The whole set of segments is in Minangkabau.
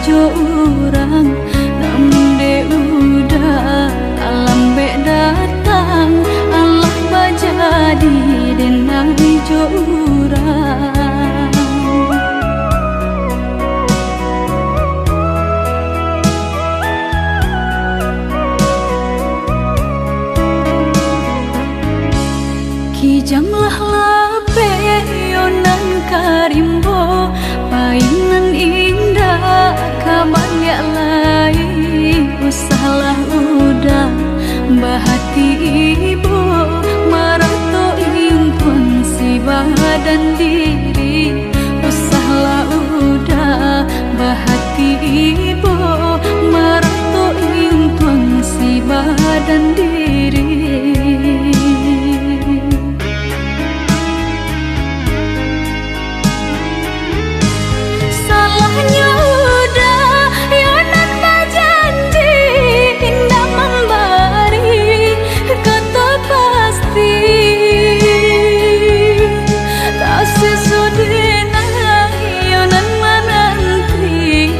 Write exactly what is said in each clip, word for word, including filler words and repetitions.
jo urang, namun dek Uda talambek datang, alah bajadi den ai jo urang. Kijang lah lapeh yo nan ka rimbo, pai nan indak ka baliak lai. Usahlah Uda bahati ibo, marato intuang si badan diri. Usahlah Uda bahati ibo, marato intuang si badan diri. Salahnyo Uda yo nan bajanji, indak mambari kato pasti. Tasiso den ai yo nan mananti,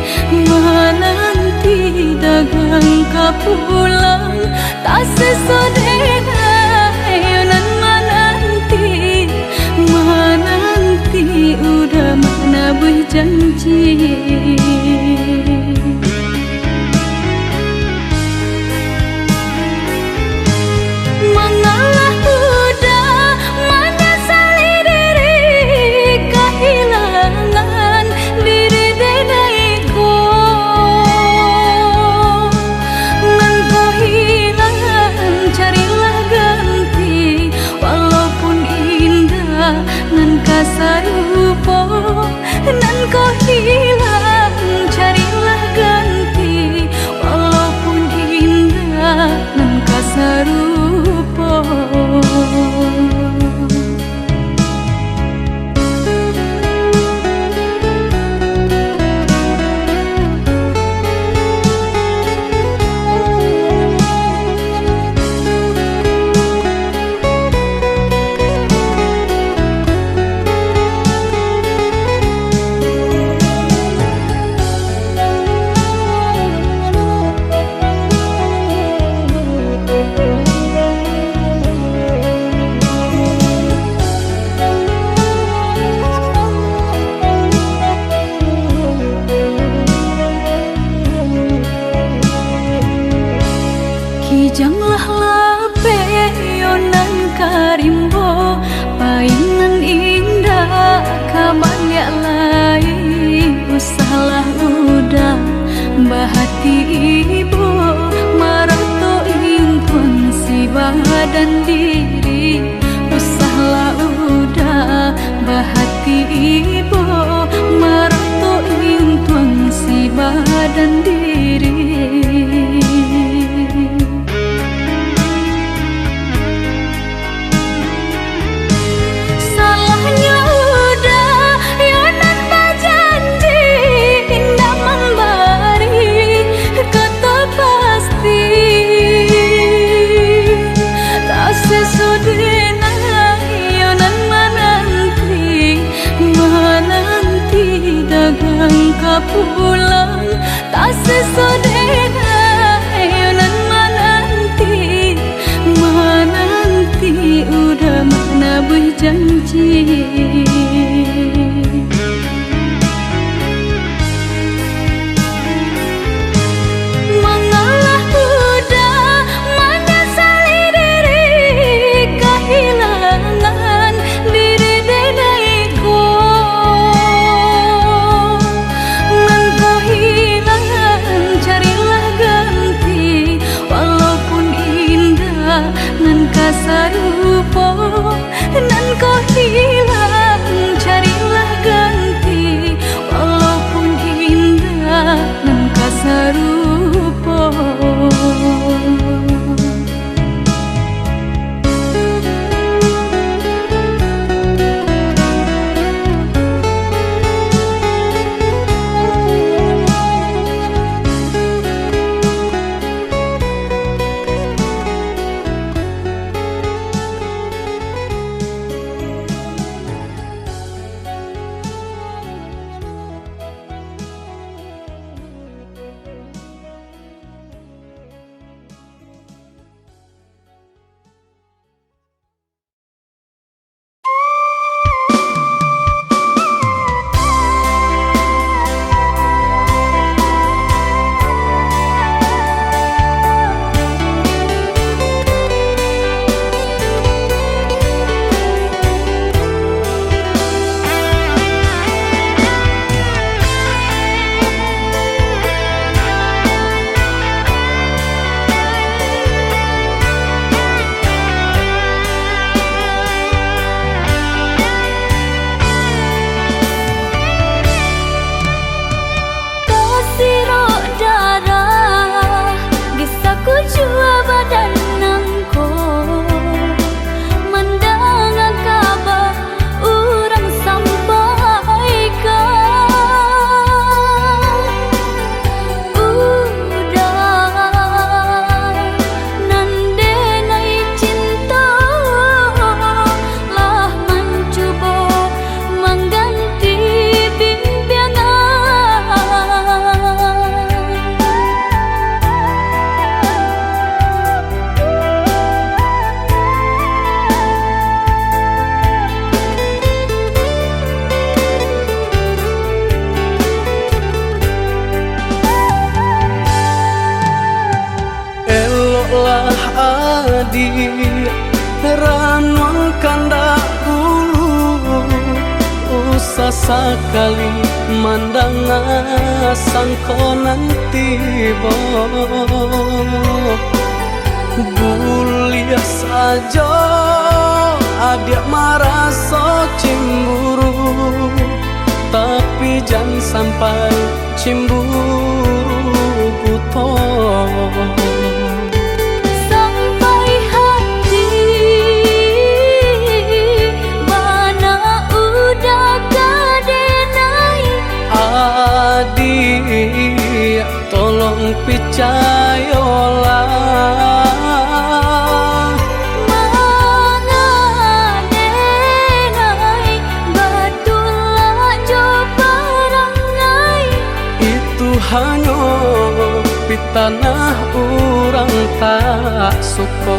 mananti dagang ka pulang. Tasiso den ai yo nan mananti, mananti Uda manabuih janji. Mangalah Uda manyasali diri, kahilangan diri den ai ko. Nan ko hilang, carilah ganti, walaupun indak nan ka sarupo. Nan ko hilang, carilah ganti, walaupun indak nan ka sarupo. Kijang lah lapeh yo nan ka rimbo, pai nan indak ka baliak lai. Usahlah Uda bahati ibo, marato intuang si badan diri. Usahlah Uda bahati ibo, marato intuang si badan diri. Salahnyo Uda yo nan bajanji, indak mambari kato pasti. Tasiso den ai yo nan mananti, mananti dagang ka pulang. Tasiso den ai yo nan mananti, mananti Uda manabuih janji. Mangalah Uda manyasali diri, kahilangan diri den ai ko. Nan ko hilang, carilah ganti, walaupun indak nan ka sarupo. Nan ko hilang, carilah ganti, walaupun indak nan ka sarupo. Adiak, ranuang kandak bulu, usah sakali mandanga sangko nan tibo. Buliah sajo adiak maraso cimburu, tapi jan sampai cimburu buto. Sampai hati bana udah ka denai. Adiak, tolong picayolah. Manga denai batulak jo parangai. Itu hanyo pitanah urang tak suko.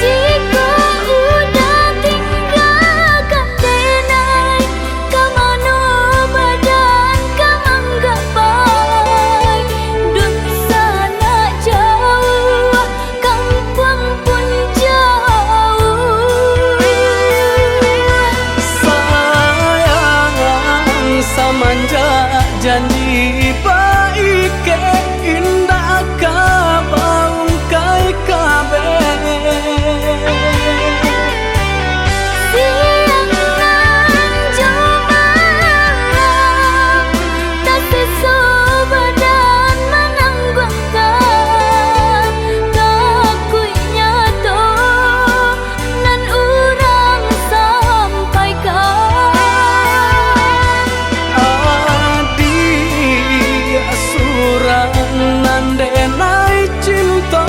Jikok udah tinggakan denai, ka mano badan ka manggapai? Dunsanak jauah, kampuang pun jauah. Sayang, samanjak janji baikek, indak ka baungkai kabeh. Siang nan jo malam, tasiso badan manangguangkan, takuiknyo tu nan urang sampaikan. Adiak surang nan denai cinto,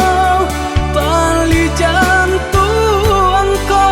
tali jantuang ko.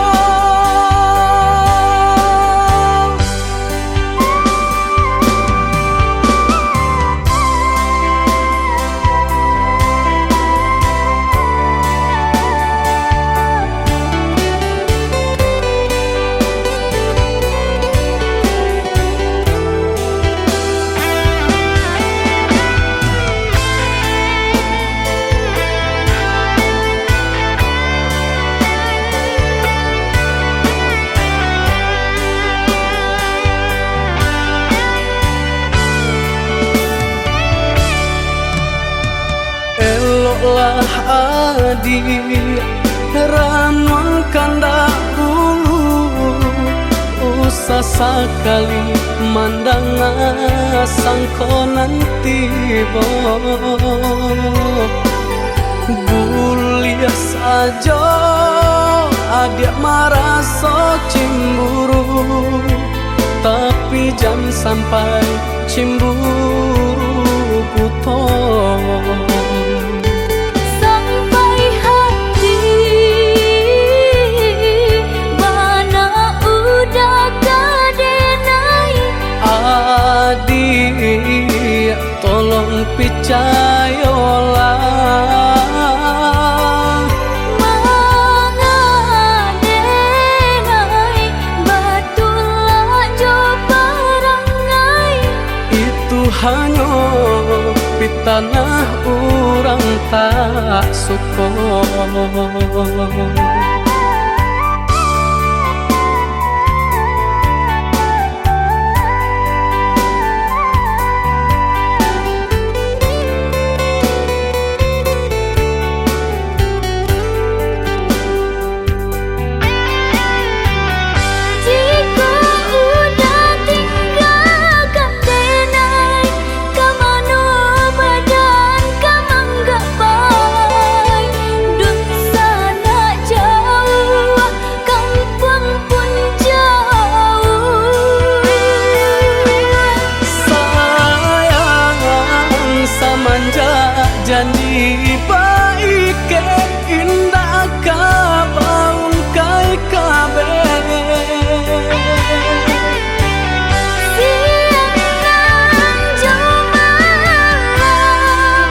Eloklah adiak, ranuang kandak bulu, usah sakali mandanga sangko nan tibo. Buliah sajo adiak maraso cimburu, tapi jan sampai cimburu buto. Sampai hati bana udah ka denai. Adiak, tolong picayolah. Manga denai batulak jo parangai. Itu hanyo pitanah urang tak suko. Jikok udah tinggakan denai, ka mano badan ka manggapai? Dunsanak jauah, kampuang pun jauah. Sayang, samanjak janji baikek, indak ka baungkai kabeh. Siang nan jo malam,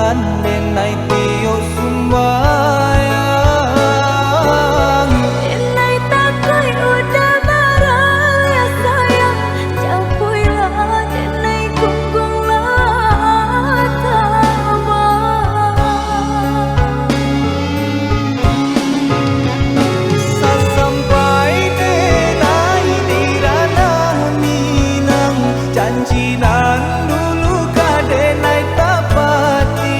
Denai tiok sumbayang. Denai takuik uda baraliah sayang, japuiklah denai gungguang lah tabang. Sasampai denai di ranah Minang, janji nan dulu ka denai tapati.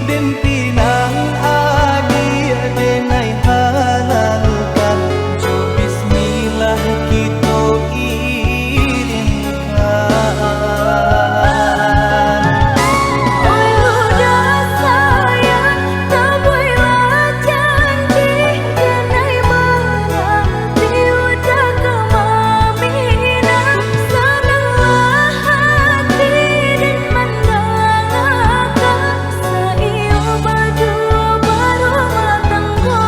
Den pinang adiak denai halalkan, jo bismillah kito irinkan. Oi uda sayang, tabuiklah janji, denai mananti uda ka maminang. Sananglah hati den mandangakan, saiyo baduo barumah tanggo.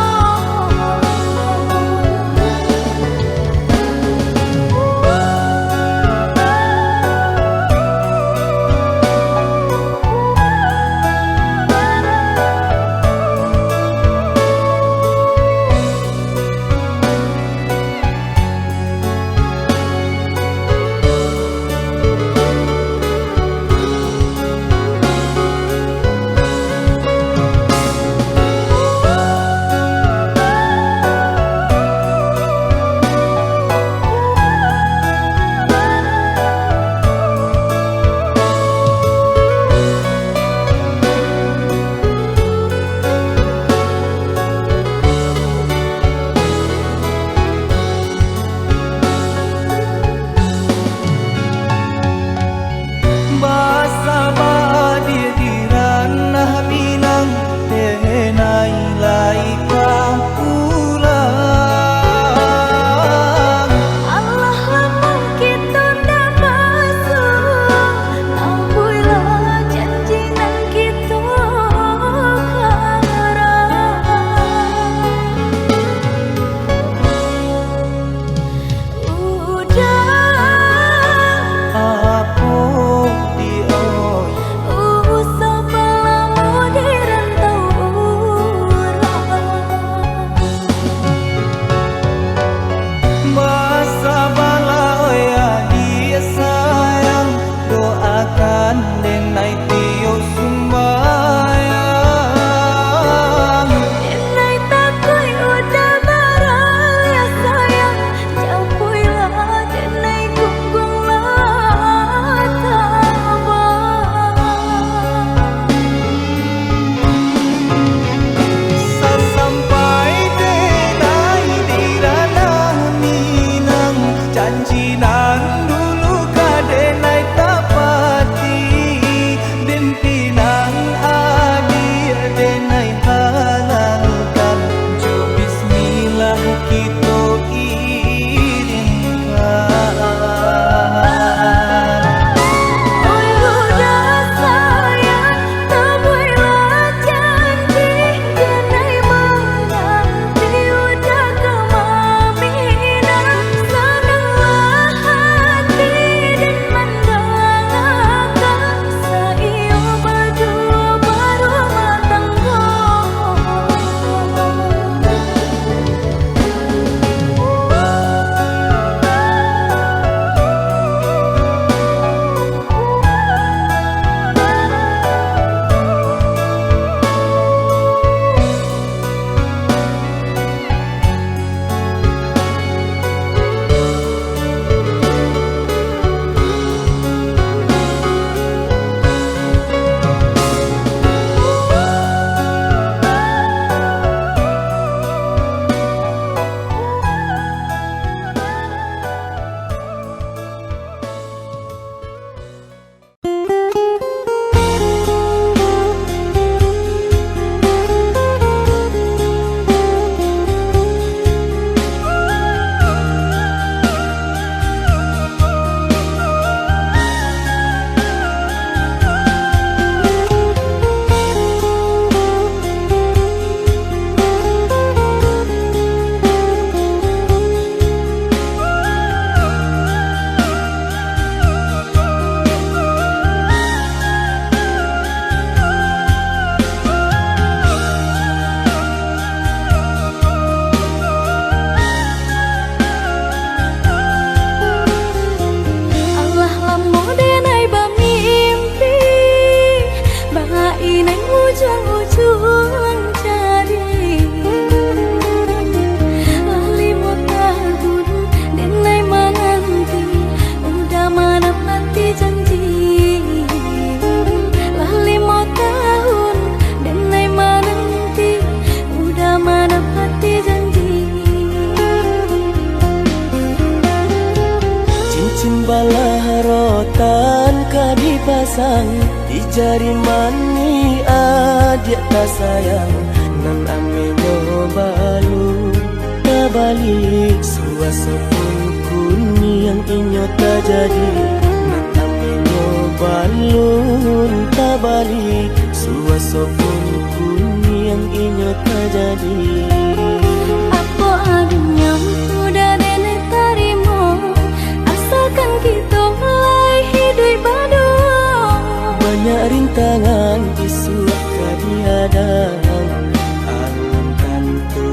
Basaba adiak di ranah Minang, denai lai ka pulang. Alah lamo kito ndak basuo, tabuiklah janji nan kito karang. Uda. Apo di oi? Usah balamo di rantau urang. Basabalah oi adiak sayang, doakan denai tiok sumbayang. Denai takuik uda baraliah sayang, japuiklah denai gungguang lah tabang. Sasampai denai di ranah Minang, janji nan dulu ka denai tapati. Di jari manih adiak tasayang, nan ameh nyo balun tabalik. Suaso pun kuniang inyo tajadi, nan ameh nyo balun tabalik. Suaso pun kuniang inyo tajadi. Apo adunyo udah denai tarimo, asalkan kito lai hiduik baduo. Banyak rintangan isuak ka dihadang, alun tantu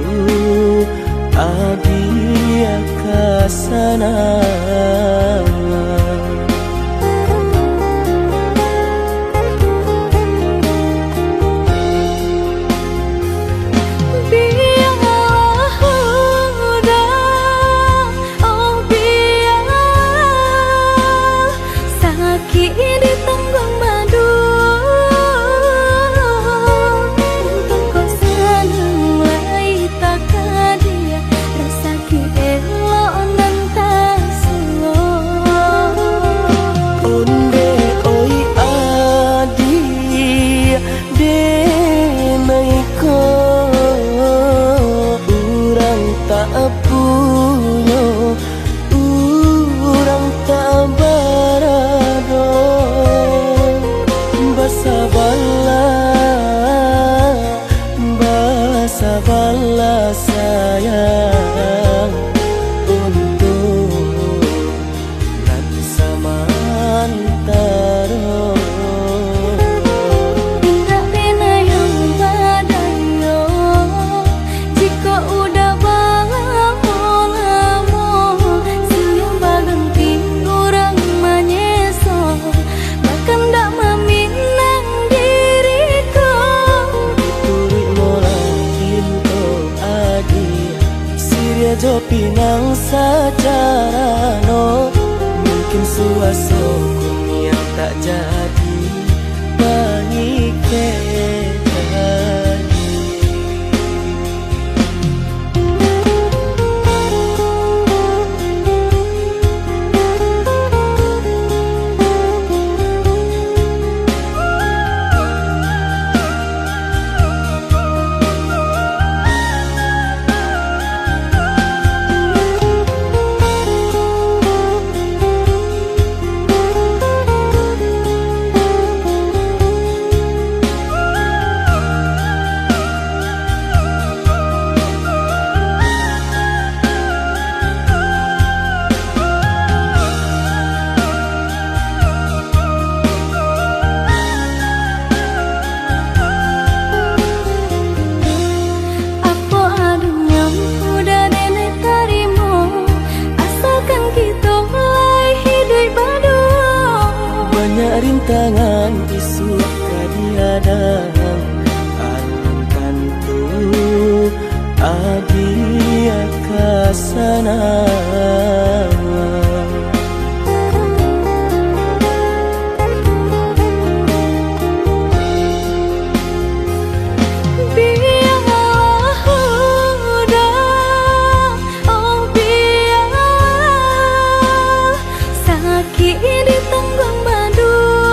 adiak ka sanang. Bialah udah, oh bialah, sakik ditangguang baduo. Untuang ko sanang lai takadiak, rasaki elok nan tasuo. Ondeh oi adiak, denai ko urang tak punyo, urang tak barado. Basabalah, basabalah sayang, untuak nan samantaro. Indak pernah yang badayo, jikok udah balamo-lamo, silih baganti urang manyeso, bakandak maminang diri ko. Turuik molah pinto adiak, siriah jo pinang sacarano, mungkin suaso kuniang tak jadi pangikek lagi. Apo adunyo udah denai tarimo, asalkan kito lai hiduik baduo. Banyak rintangan isuak ka dihadang, alun tantu adiak ka sanang. Bialah udah, oh bialah, sakik ditangguang baduo.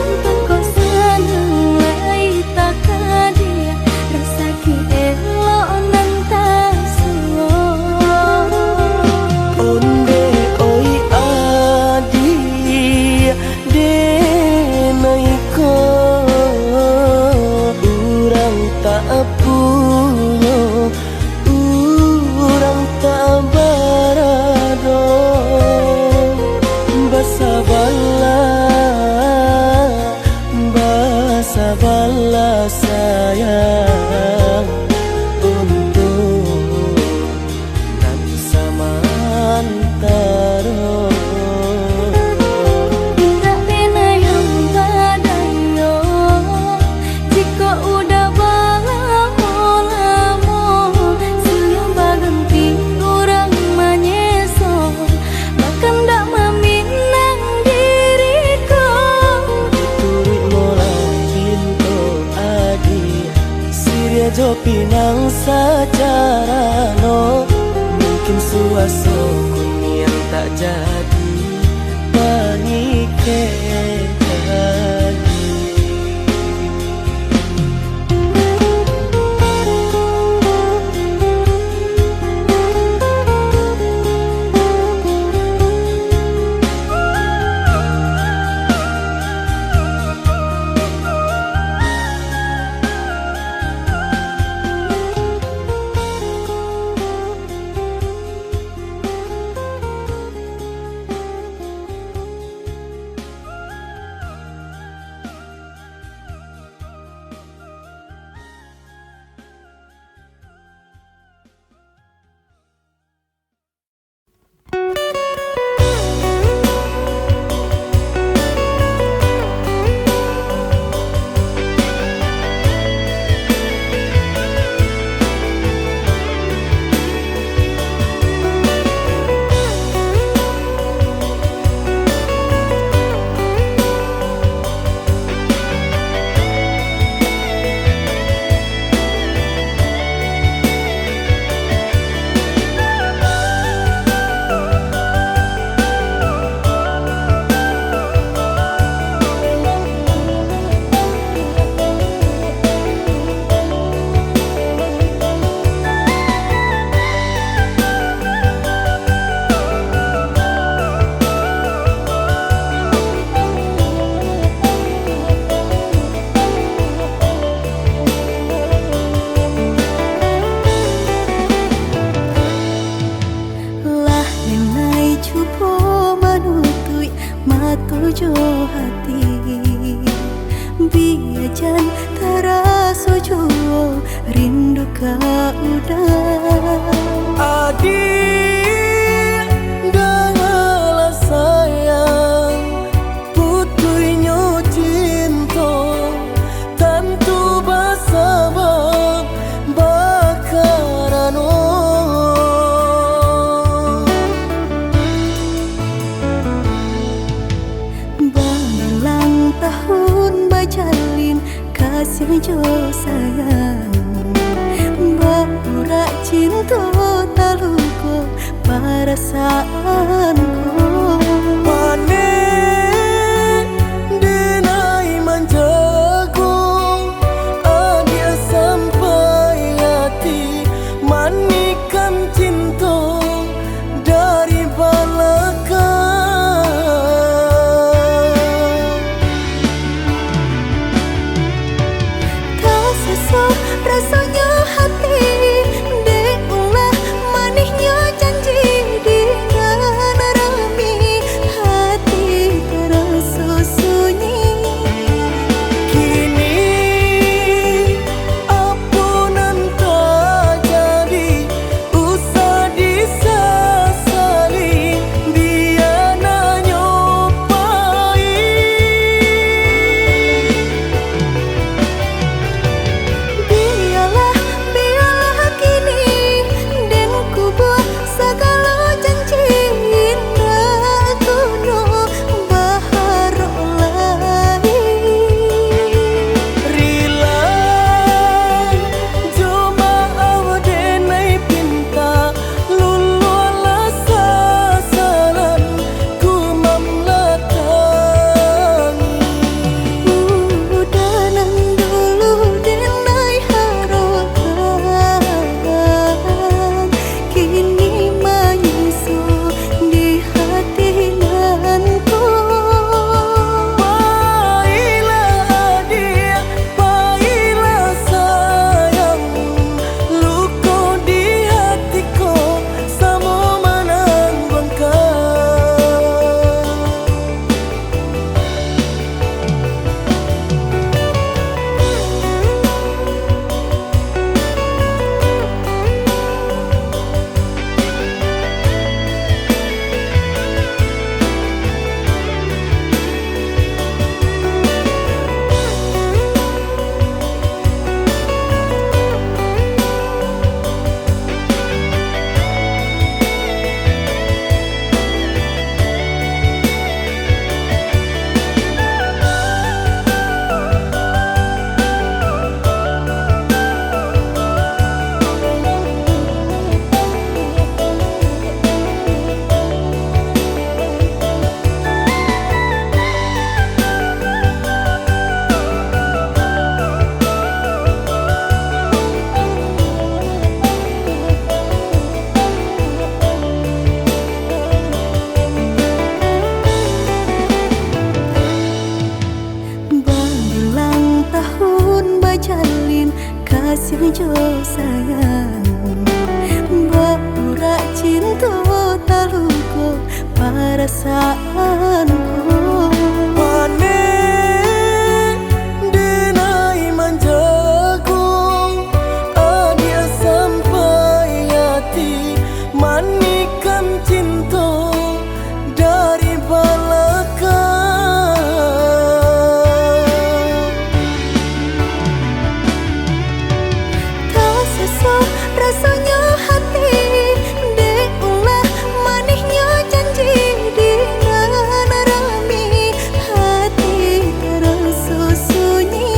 Untuang ko sanang lai takadiak, rasaki elok nan tasuo. Ondeh oi adiak, denai ko urang tak punyo, urang tak barado. Basabalah, basabalah sayang, untuak nan samantaro. Indak pernah yang badayo, jikok udah balamo-lamo, silih baganti urang manyeso, bakandak maminang diri ko. Turuik molah pinto adiak, siriah jo pinang sacarano, mungkin suaso kuniang tak jadi pangikek. Lah lanai cubo manutuik mato jo hati, bia jan taraso juo rindu ka urang. Adiak, dangalah sayang, putuihnyo cinto, tantu basabab bakarano. Baulang tahun bajalin kasiah jo sayang, baurak cinto taluko parasaanku. Paneh denai manjago, adiak sampai ati, manikam cinto dari balakang. Tasasok rasonyo hati, dek ulah manihnyo janji di nan rami hati. jo sayang, baurak cinto taluko parasaanku. Panek denai manjago, adiak sampai ati manikam cinto dari balakang. Tasaso rasonyo hati, dek ulah manihnyo janji di nan rami. Hati taraso sunyi.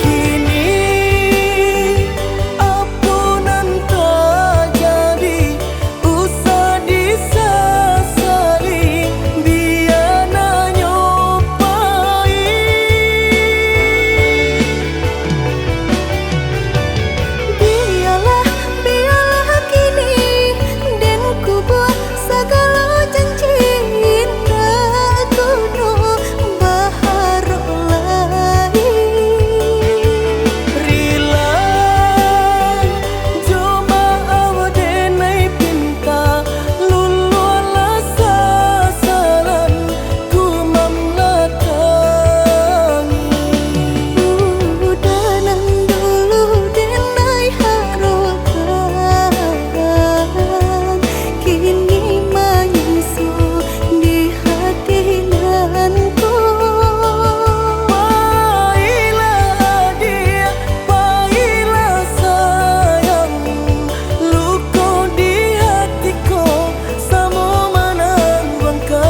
Kini, apo nan tajadi, usah disasali, bia nanyo pahik. Bialah, bialah kini, den kubuang sagalo janji, indak kuno baharok lai. Rila jo maaf denai pinta, luluahlah sasalan ku mamalatangi. Udah nan dulu denai harokan, kini manyiso di hati nan ko. Pailah adiak, pailah sayang, luko di hati ko samo manang bangka.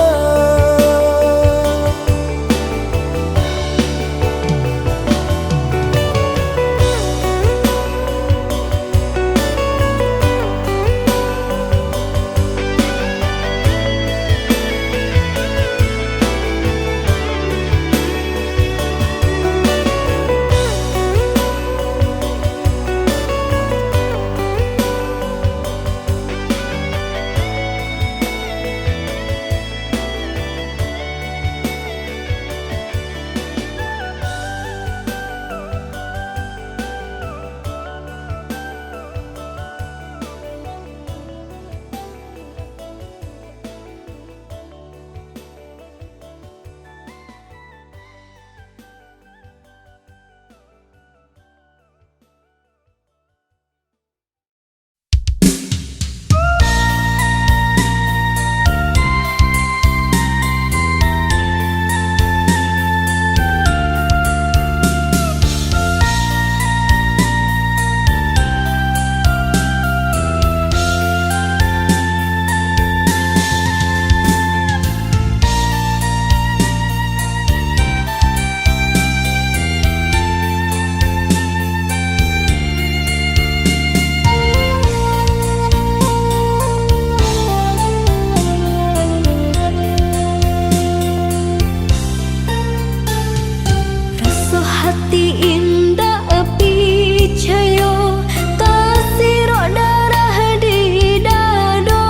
Raso hati indak picayo, tasirok darah di dado.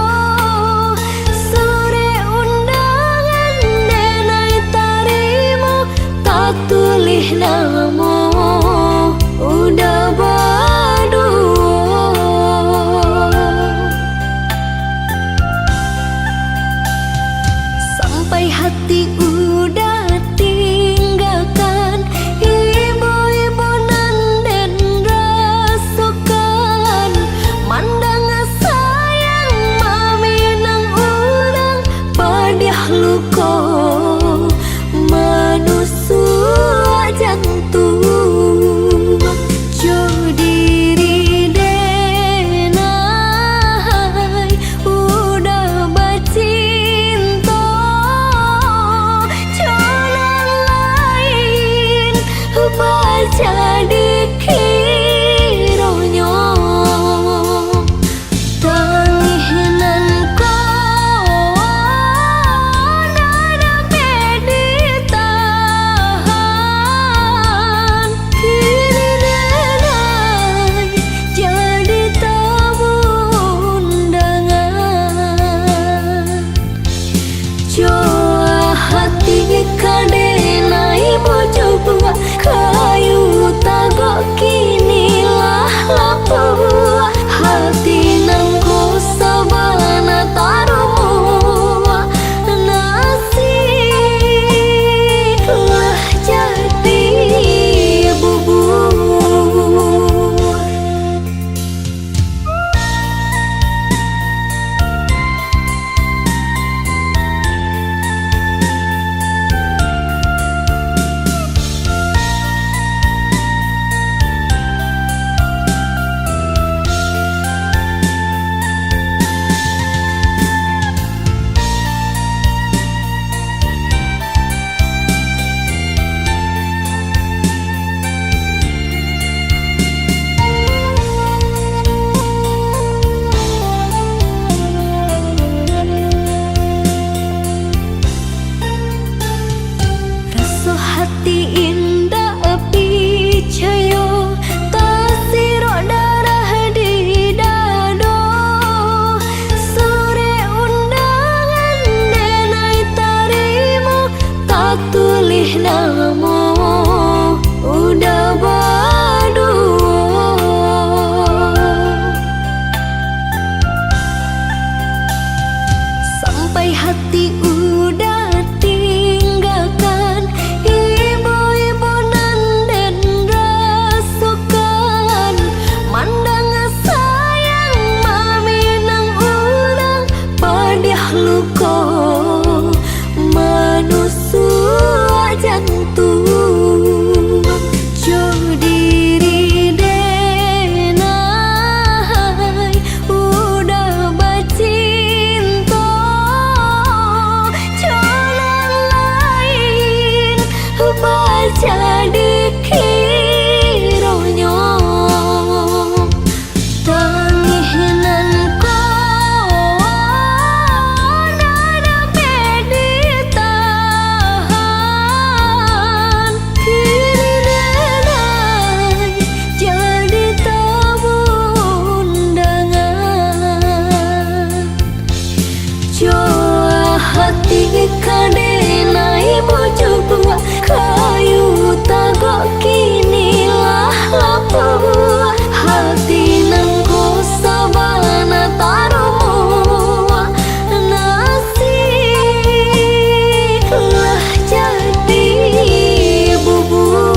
Surek undangan denai tarimo, tatulih namo Uda baduo. Sampai hati Uda tinggakan, ibo-ibo nan den rasokan. Mandanga sayang maminang urang, padiah luko manusuak jantuang. Jo diri denai Uda bacinto, jo nan lain bajadi kironyo. Tangih nan ko ndak dapek ditahan, kini denai jadi tamu undangan. Jo hati ka denai bacubuak kayu tagu. Namo udah baduo, sampai hati udah tinggakan, ibo-ibo nan den rasokan, mandanga sayang maminang urang, padiah luko manusuak jantuang. Jo diri denai udah bacinto, jo nan lain bajadi kironyo. Tangih nan ko ndak dapek ditahan, kini denai jadi tamu undangan. Jo hati ka denai bujuak, kayu tagok kini lah lapua. Hati nan ko sabana tarumuak, nasib lah jadi bubua.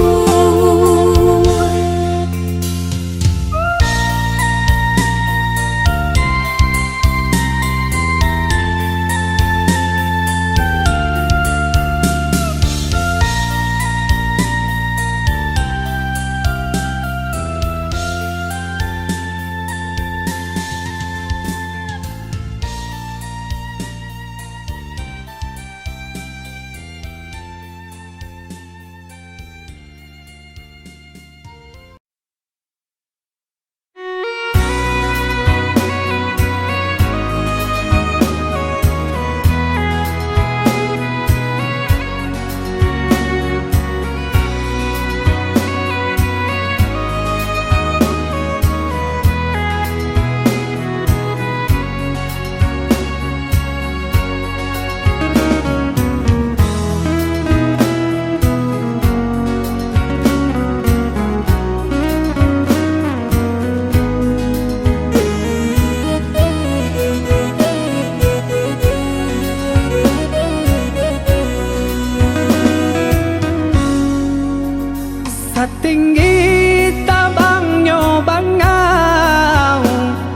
Satinggi tabangnyo bangau,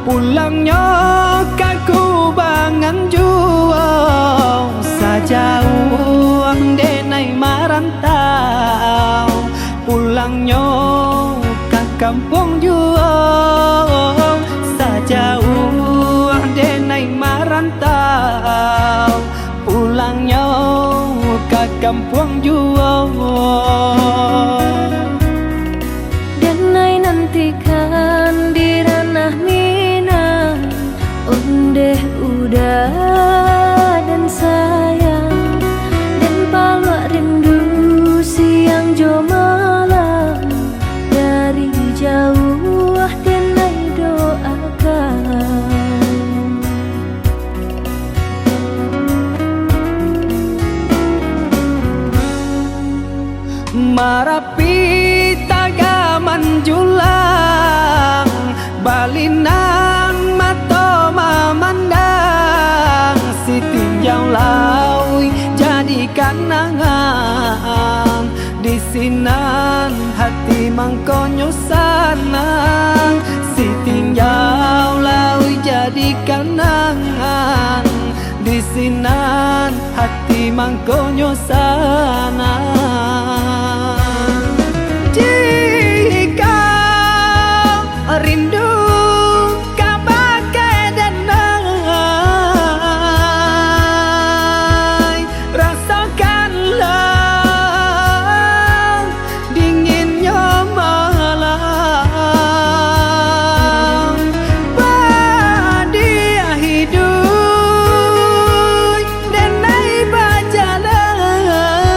pulangnyo ka kubangan juo. Sajauah denai marantau, pulangnyo ka kampuang juo. Sajauah denai marantau, pulangnyo ka kampuang juo. Denai nantikan di ranah Minang, ondeh uda den sayang, den paluak rindu siang jo malam, dari jauah denai doakan. Marapi tagak manjulang, balinan mato mamandang, si tinjau lauik jadi kanangan. Di sinan hati mangkonyo sanang, si tinjau lauik jadi kanangan. Di sinan hati mangkonyo sanang. Jikok rindu kabake denai, rasokanlah dinginnyo malam. Padiah iduik denai bajalan,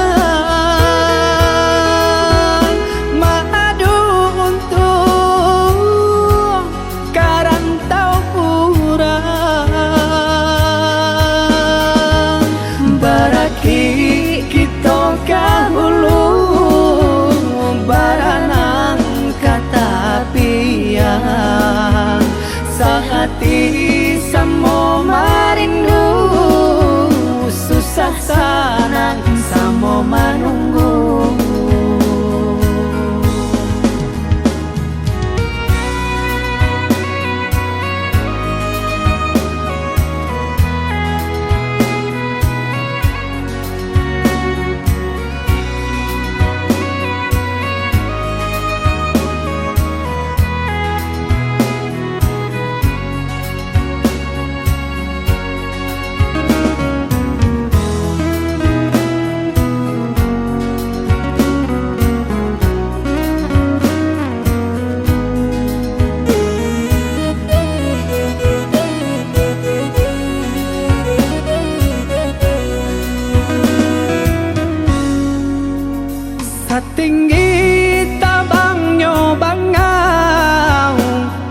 Tinggi tabangnyo bangau,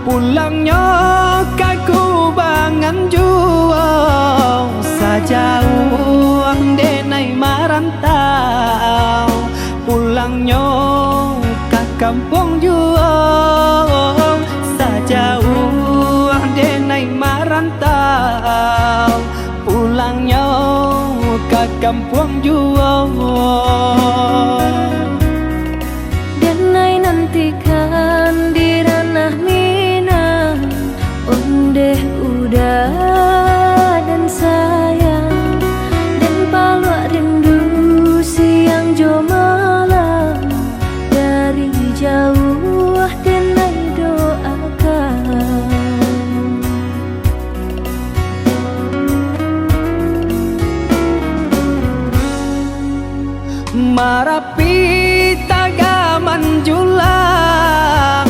pulangnyo ka kubangan juo. Sajauah denai marantau, pulangnyo ka kampuang juo. Sajauah denai marantau, pulangnyo ka kampuang juo. Denai nantikan di ranah Minang, ondeh uda dan sayang, den paluak rindu siang jo malam, dari jauah denai doakan. Marapi tagaman julang,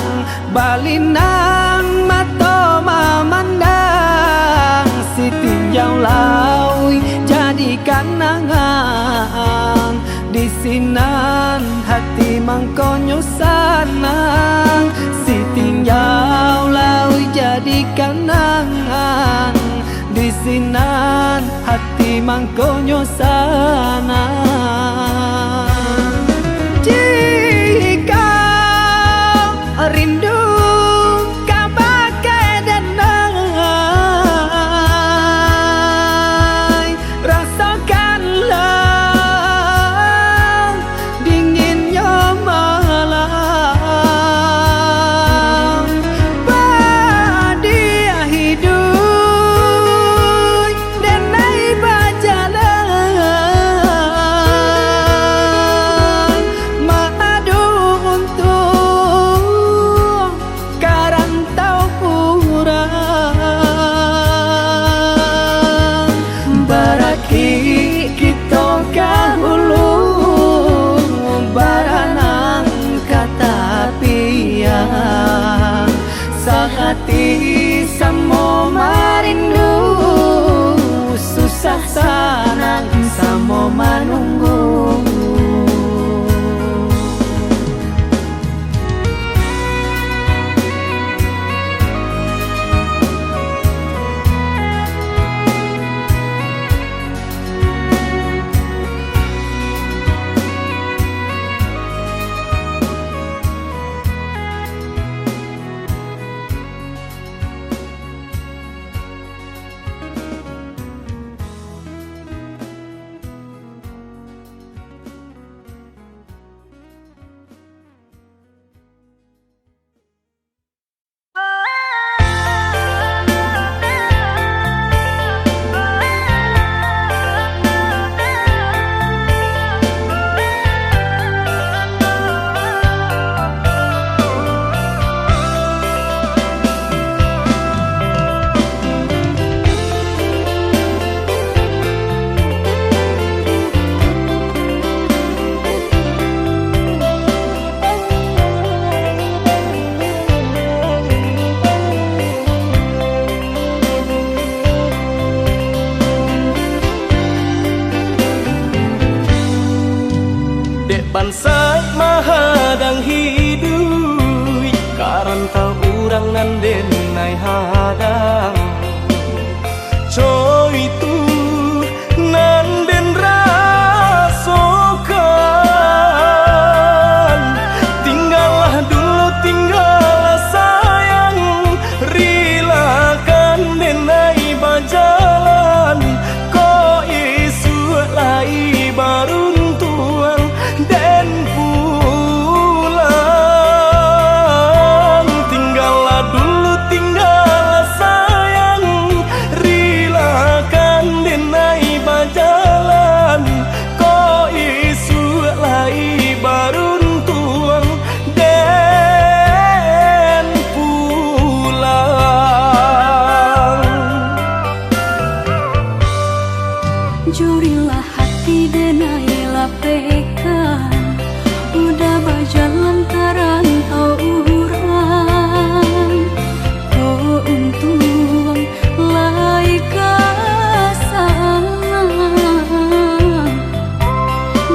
balinang mato mamandang, sitinjau lauik jadi kanangan, di sinan hati mangkonyo sanang, sitinjau lauik jadi kanangan, di sinan hati mangkonyo sanang. Jikau rindu kabake denai, rasokanlah dinginnyo malam. Padiah iduik denai bajalan, maadu untuang ka rantau urang. Barakik kito ka hulu, baranang ka tapian. Sahati samo marindu, susah sanang samo manunggu. Dek bansaik mahadang hiduik, ka rantau urang nan den nai hadang. Co itu nan den rasokan. Tinggalah dulu, tinggalah sayang, rilakan den nai bajalan. Ko isuak lai baruntuang den pulang. Tinggalah dulu, tinggalah sayang, rilakan den nai bajalan. Ko isuak lai baruntuang den pulang. Jurilah hati denai lapehkan, udah bajalan ka rantau urang. Ko untuang lai ka sana.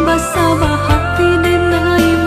Basabah hati denai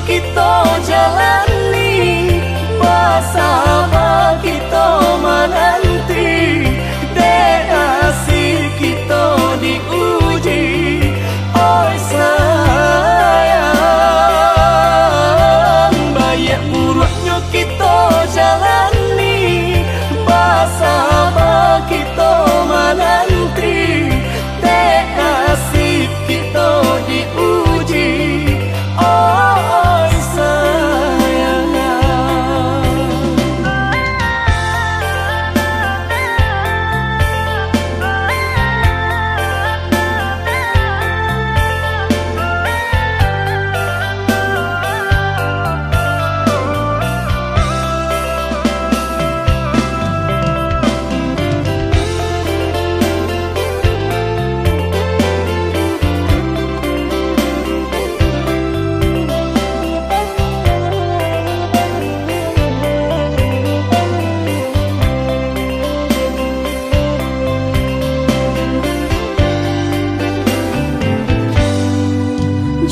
Kito jalani, basaba kito mananti, dek nasib kito diuji. Oi sayang, baiak buruaknyo kito jalani, basaba kito mananti, dek nasib kito diuji. Oi sayang.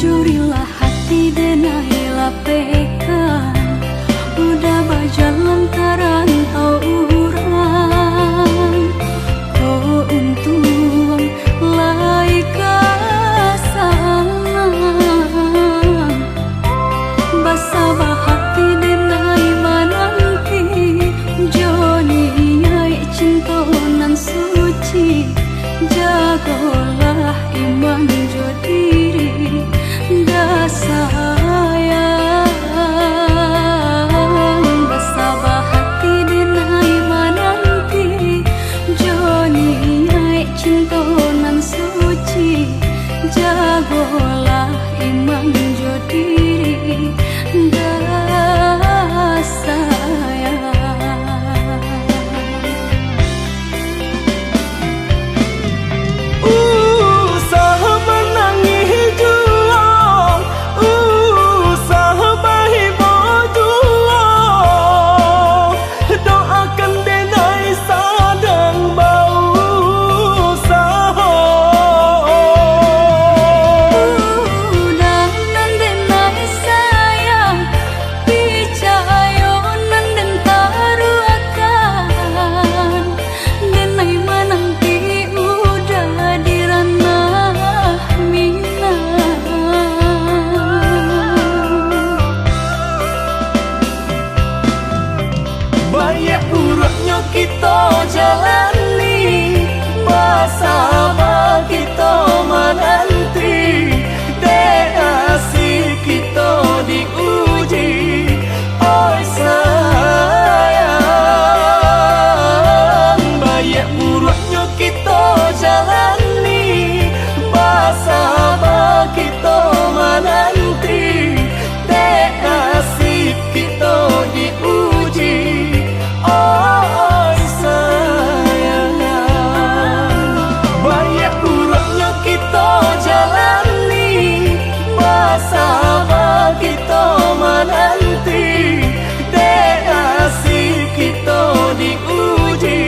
Jurilah hati denai lapehkan, udah bajalan ka rantau urang. Ko untuang lai ka sana. Basaba hati denai mananti, jo niaik cinto nan suci, jagolah iman jo diri, dah sayang. Basaba hati denai mananti, jo niaik cinto nan suci, jagolah iman jo diri, dah sayang. Usah manangih juo, usah bahibok juo, doakan denai sadang bausaho. Udah nan denai sayang, picayo nan den taruahkan. Denai mananti udah di ranah Minang. Baiak buruaknyo kito jalani, basaba kito mananti, dek nasib kito diuji. Oi sayang, baiak buruaknyo kito jalani, basaba kito mananti, dek nasib kito diuji. Oi sayang, baiak buruaknyo kito jalani, basaba kito mananti, dek nasib kito diuji.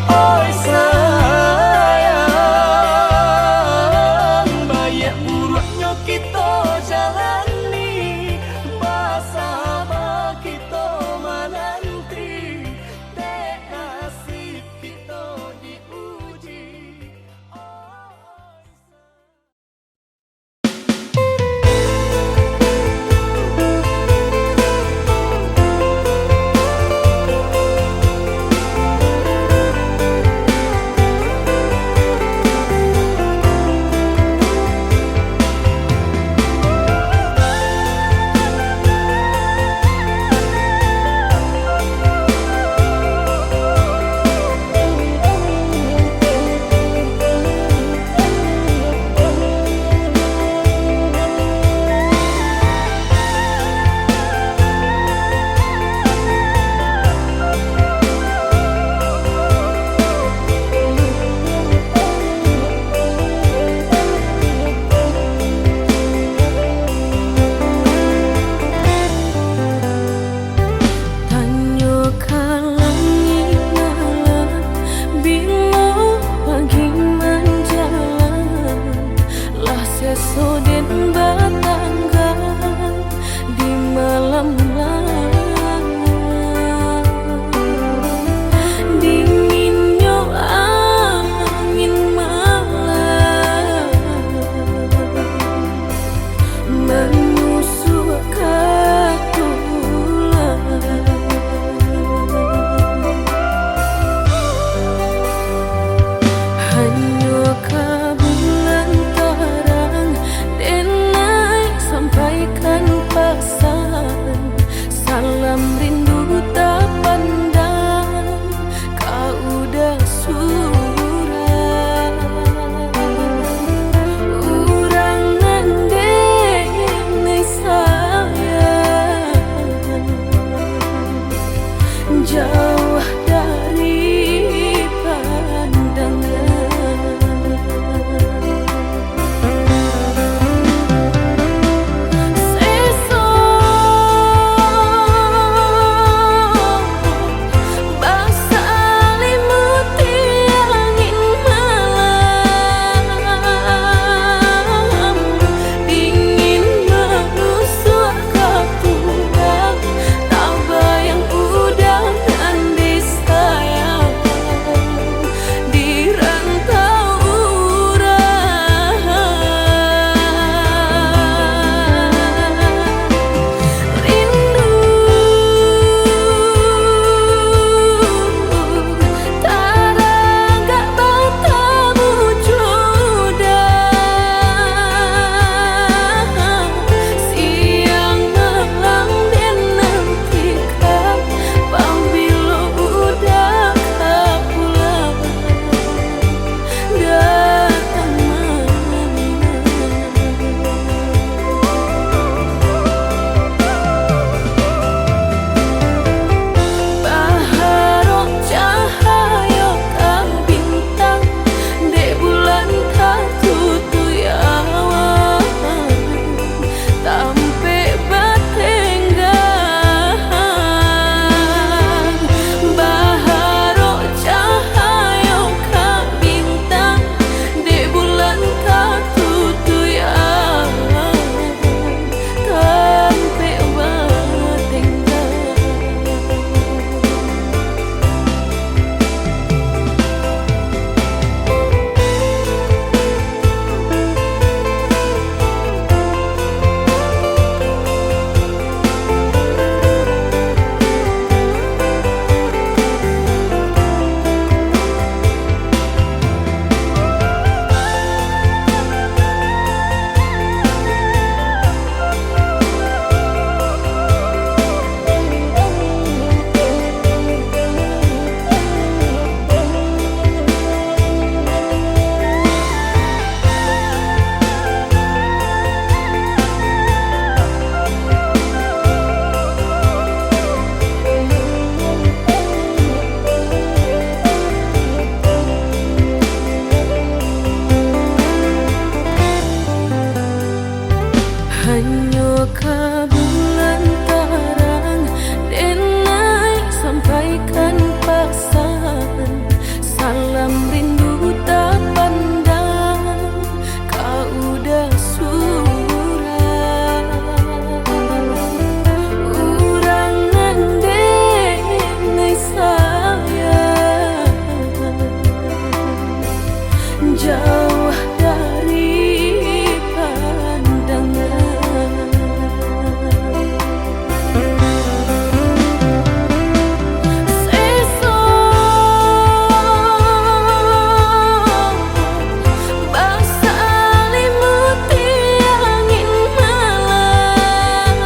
Oi sayang, baiak buruaknyo kito jalani, basaba kito mananti, dek nasib kito diuji. Tanyo ka langik malam, bilo pagi manjalang, lah seso den batangga, Ka bulan tarang, denai sampaikan pasan, salam rindu tapandang, ka Uda surang. Urang nan denai sayang, jauah dari pandangan. Seso basalimuti angin malam,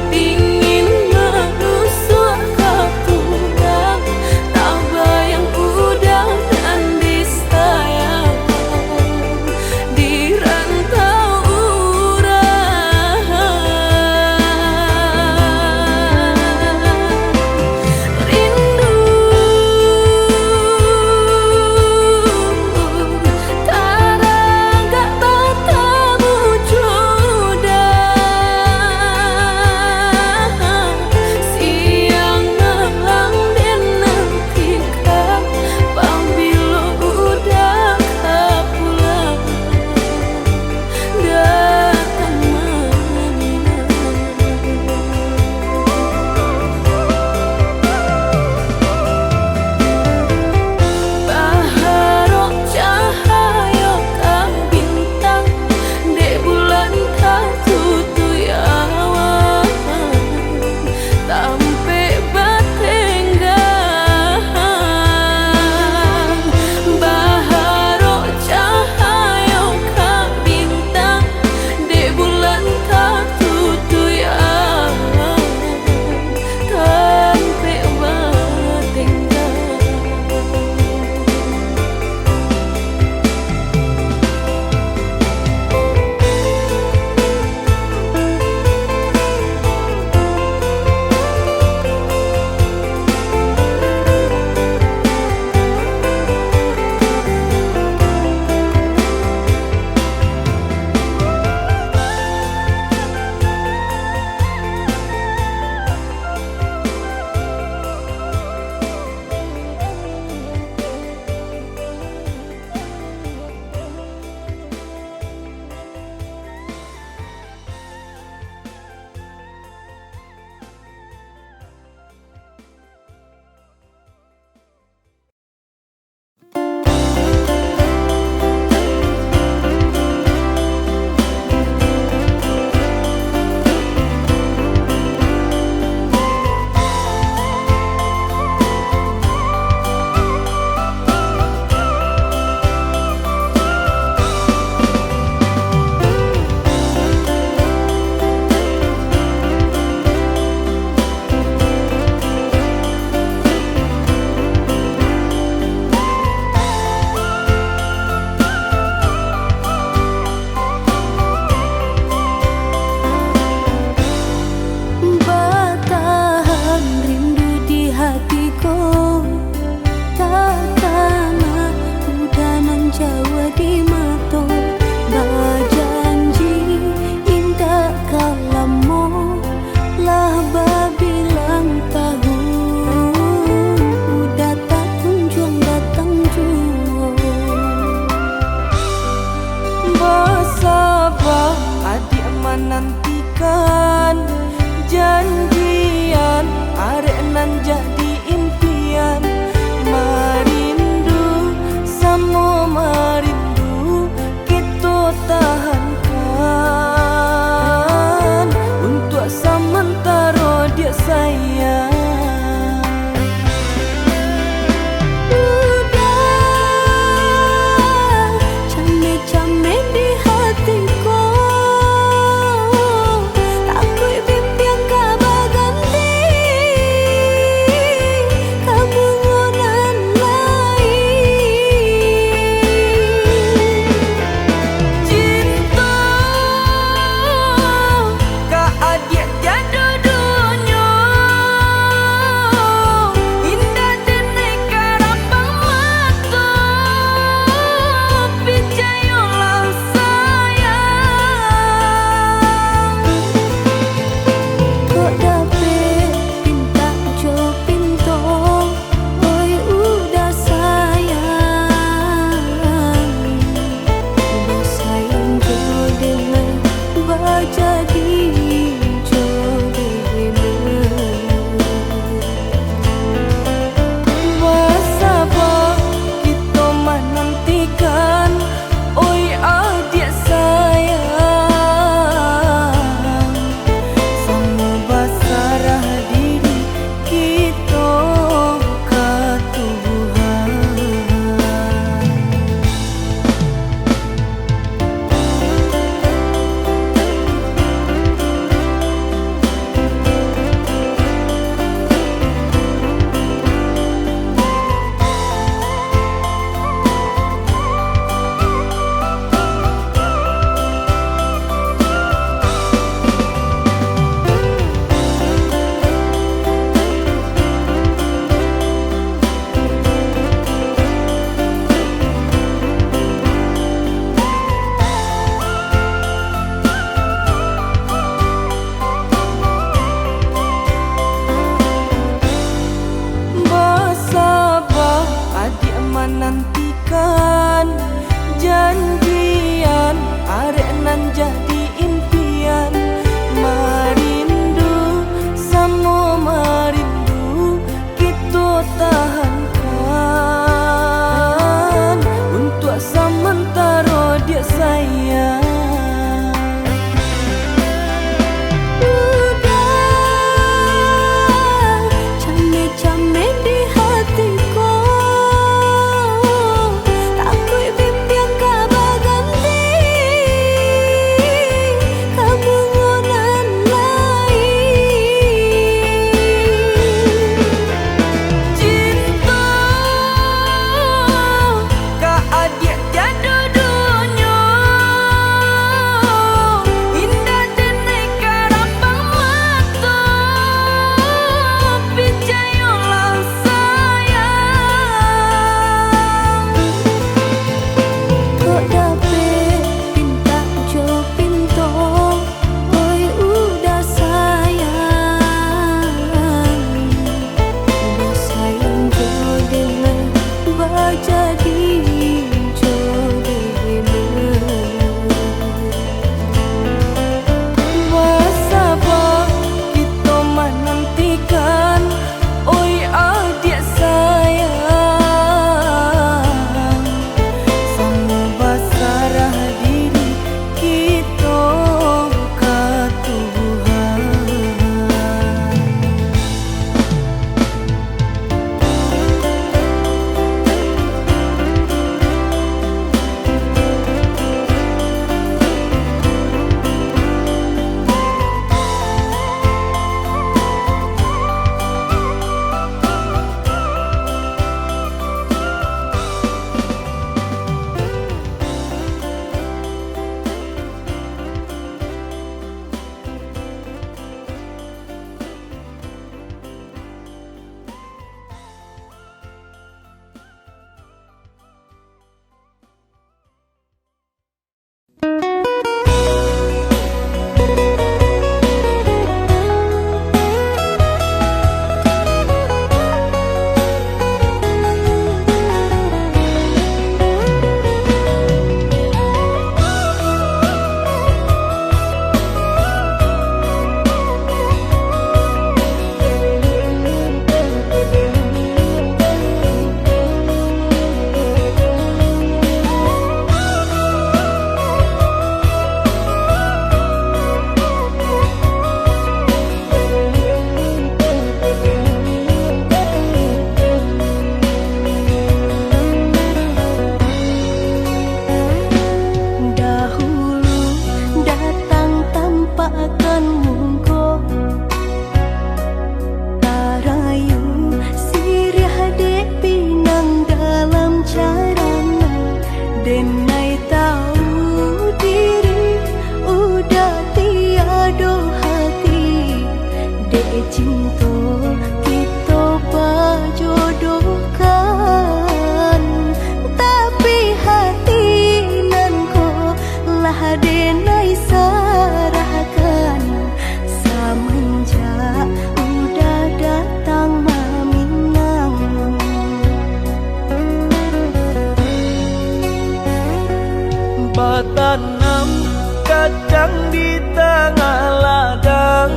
dingin manusuak ka tulang, tabayang Uda nan disayang di rantau urang. Rindu taragak batamu jo Uda, siang malam den nantikan, pabilo Uda ka pulang. Datang maminang. Baharok cahayo ka bintang, dek bulan tatutuik awan. Tampek batenggang, baharok cahayo ka bintang, dek bulan tatutuik awan, tampek batenggang. Batahan rindu di hati ko, takana Uda nan jauah di mato. Bajanji indak ka lamo, lah babilang tahun, Uda tak kunjuang datang juo. Basaba adiak manantikan, janjian arek nan jadi impian. Marindu, samo marindu, kito tahankan untuak samantaro, diak sayang. Uda, cameh-cameh di hati ko, takuik bimbiang ka baganti. Taro diak sayang. Udah, cameh-cameh di hati ko. Takuik bimbiang ka baganti ka bungo nan lain. Cinto ka adiak tiado dunyo, indak denai karambang mato, picayolah sayang. Kok dapek pintak jo pinto, oi udah sayang. Basayang jo denai, bajadi jo denai. Basaba kito manantikan, oi adiak sayang. Samo basarah diri kito ka Tuhan. Dahulu datang tampakkan muko, tarayu siriah dek pinang dalam carana. Denai tahu diri, udah tiado hati. Dek cinto kito bajodohkan, tapi hati nan ko lah denai sarahkan, samanjak udah datang maminang. Batanam kacang di tangah ladang,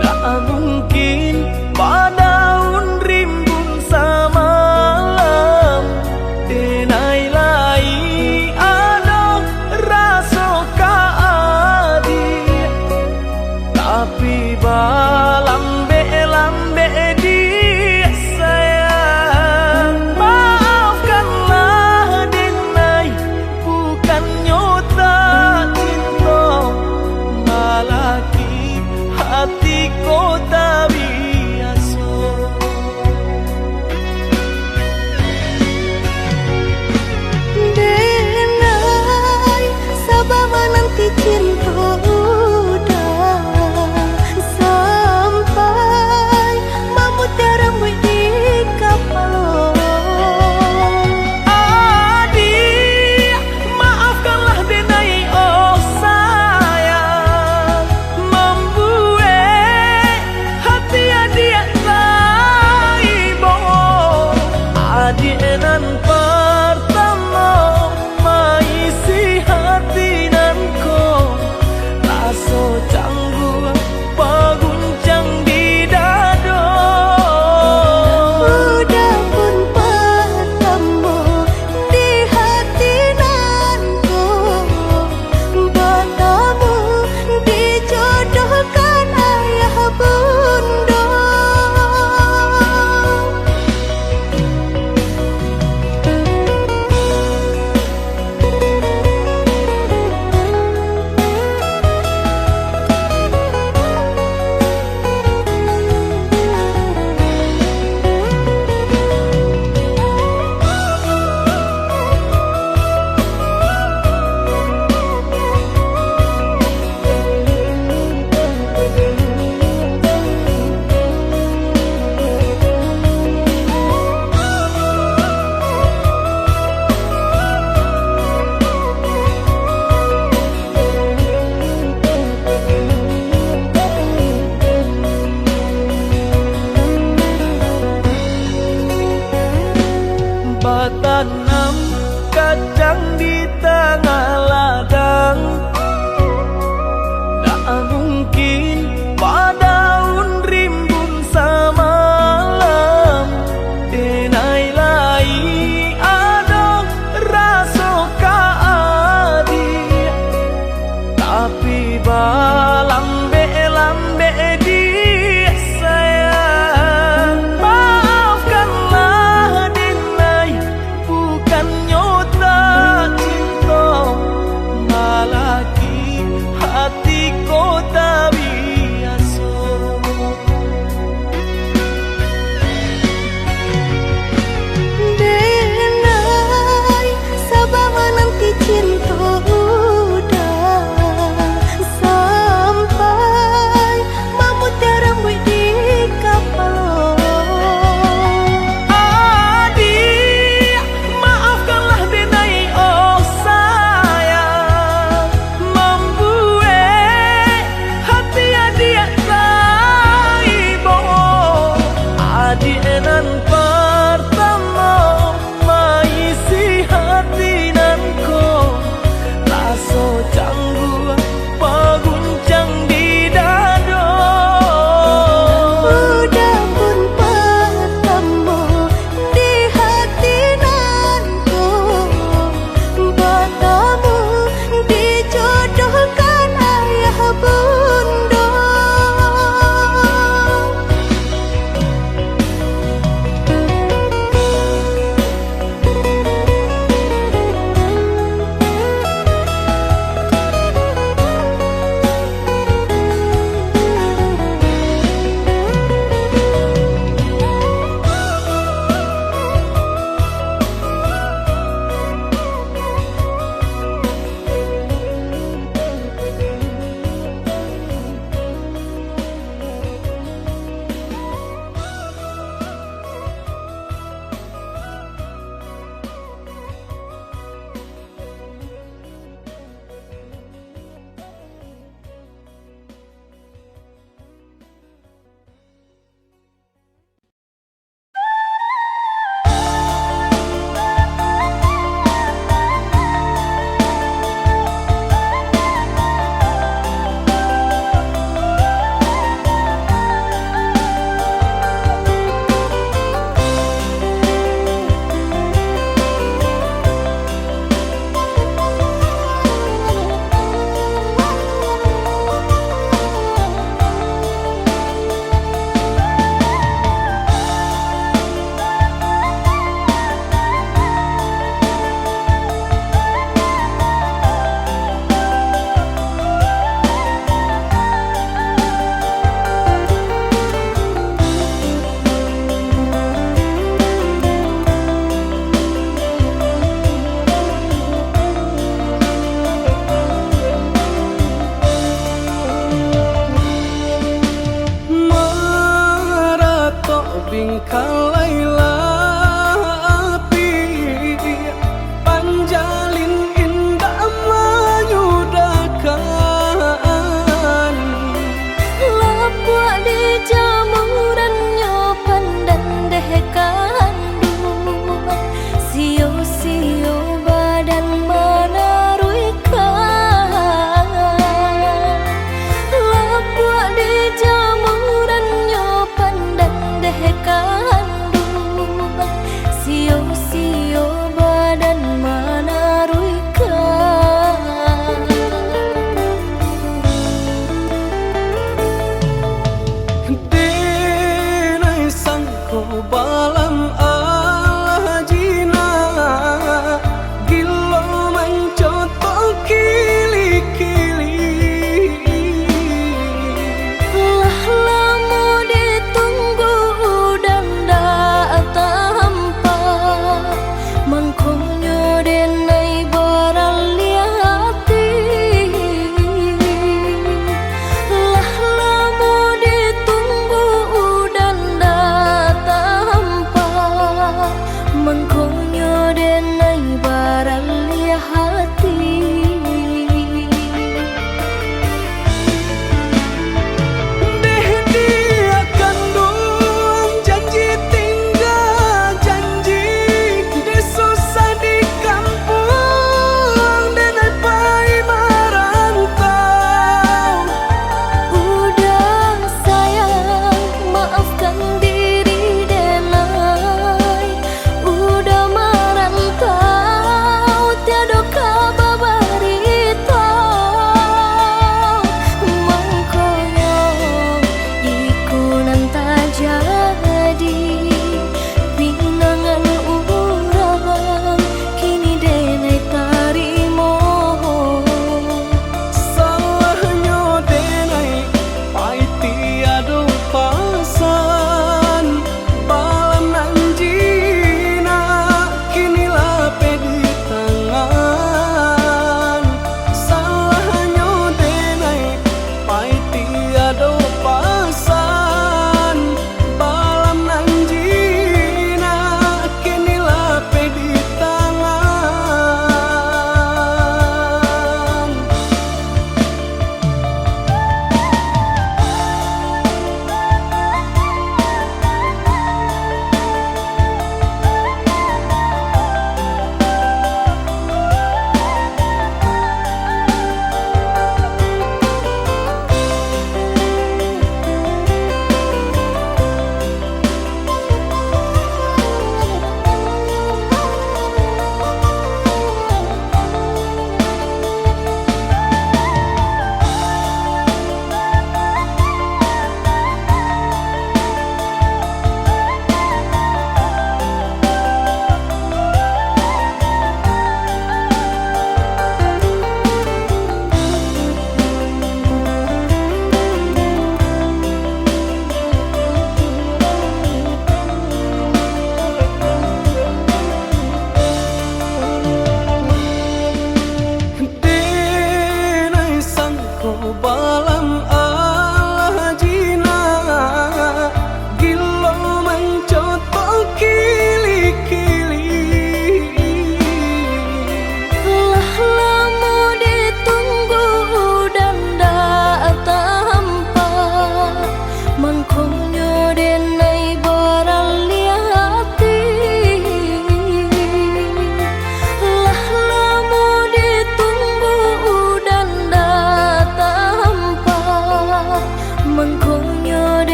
ndak mungkin badaun rimbun samalam. Denai lai ado raso ka adiak, tapi balambek-lambek diak sayang. Maafkanlah denai, bukannyo tak cinto, malah hati ko tabiaso.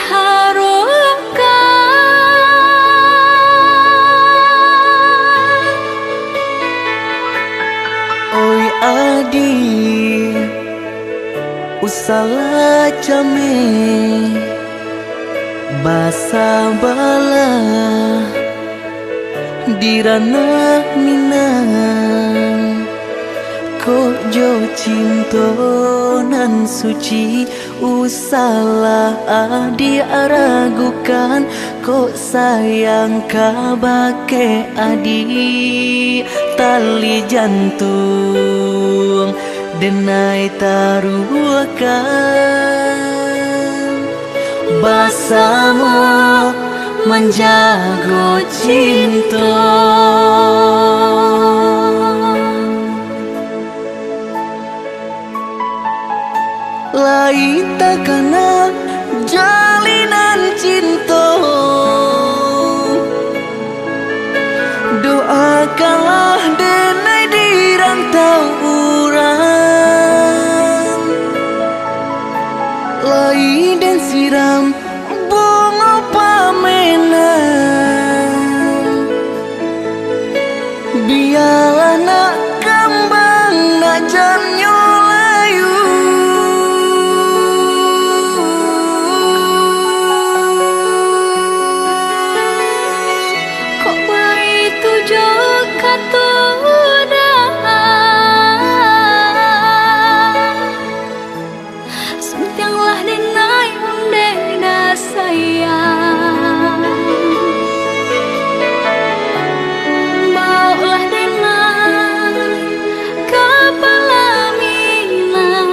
harokan. Oi adi, usahlah cameh, basabalah di ranah Minang. Kok jo cinto nan suci, usahlah adi ragukan. Kok sayang kabake adi, tali jantuang denai taruahkan. Basamo manjago cinto. Lai takana jalinan cinto, doakanlah denai di rantau urang. Lai den siram bungo pamenan, bialah nak kambang, nak jannyo layu. Kok baitu jo kato doa, suntianglah denai ondeh nan sayang. Baoklah denai ka palaminan,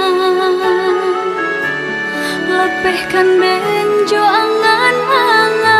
lapehkan den jo angan-angan.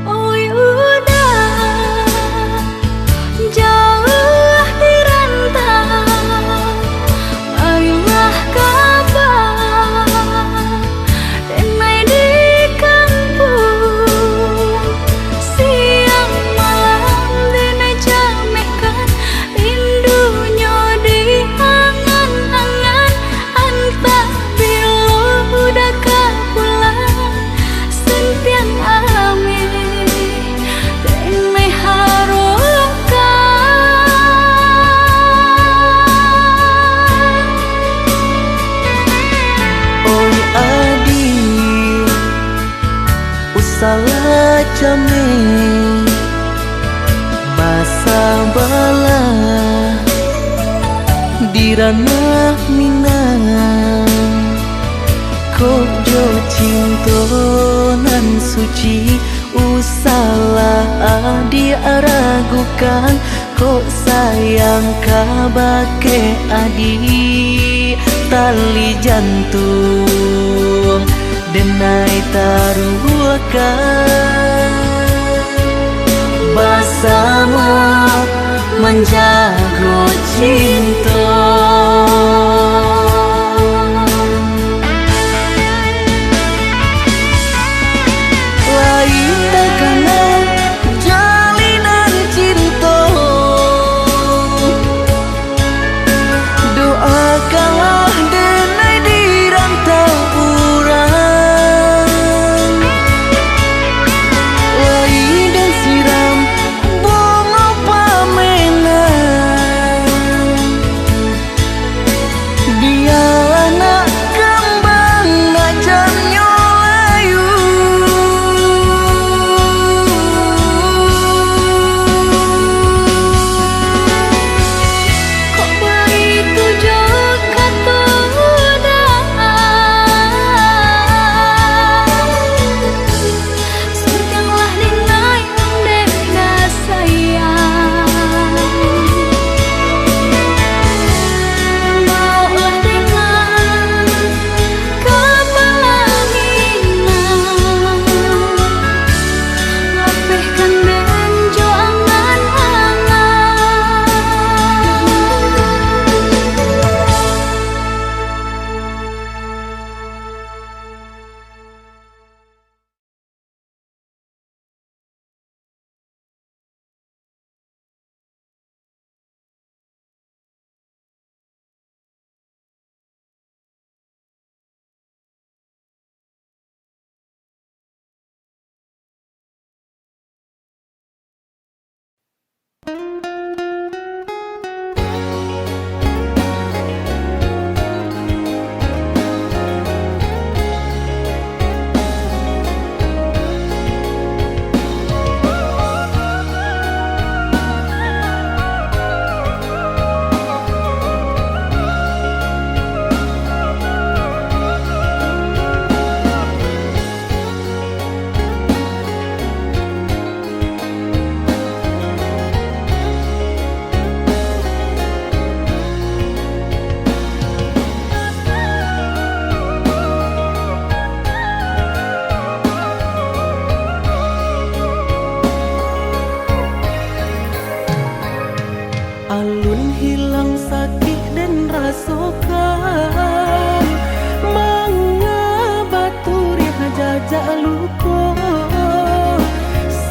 Oi uda, jauah di rantau, marilah kaba denai di kampuang. Siang malam denai camehkan, rindu nyo di angan-angan. Antah bilo uda ka pulang, suntiang ameh denai harokan. Oi adi, usahlah cameh, basabalah di ranah Minang. Kok jo cinto nan suci, usahlah adi ragukan. Kok sayang kabake adi, tali jantuang denai taruahkan. Basamo manjago cinto. Lai takana jalinan cinto, doakanlah denai di rantau urang. Lai den siram bungo pamenan, Alun hilang sakik den rasokan, manga baturiah jajak luko.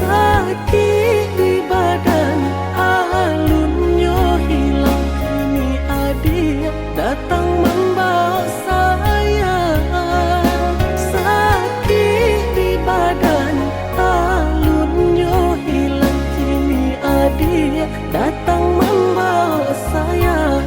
Sakik di badan, alunnyo hilang, kini adiak datang mambaok sayang. Sakik di badan, alunnyo hilang, kini adiak datang mambaok sayang.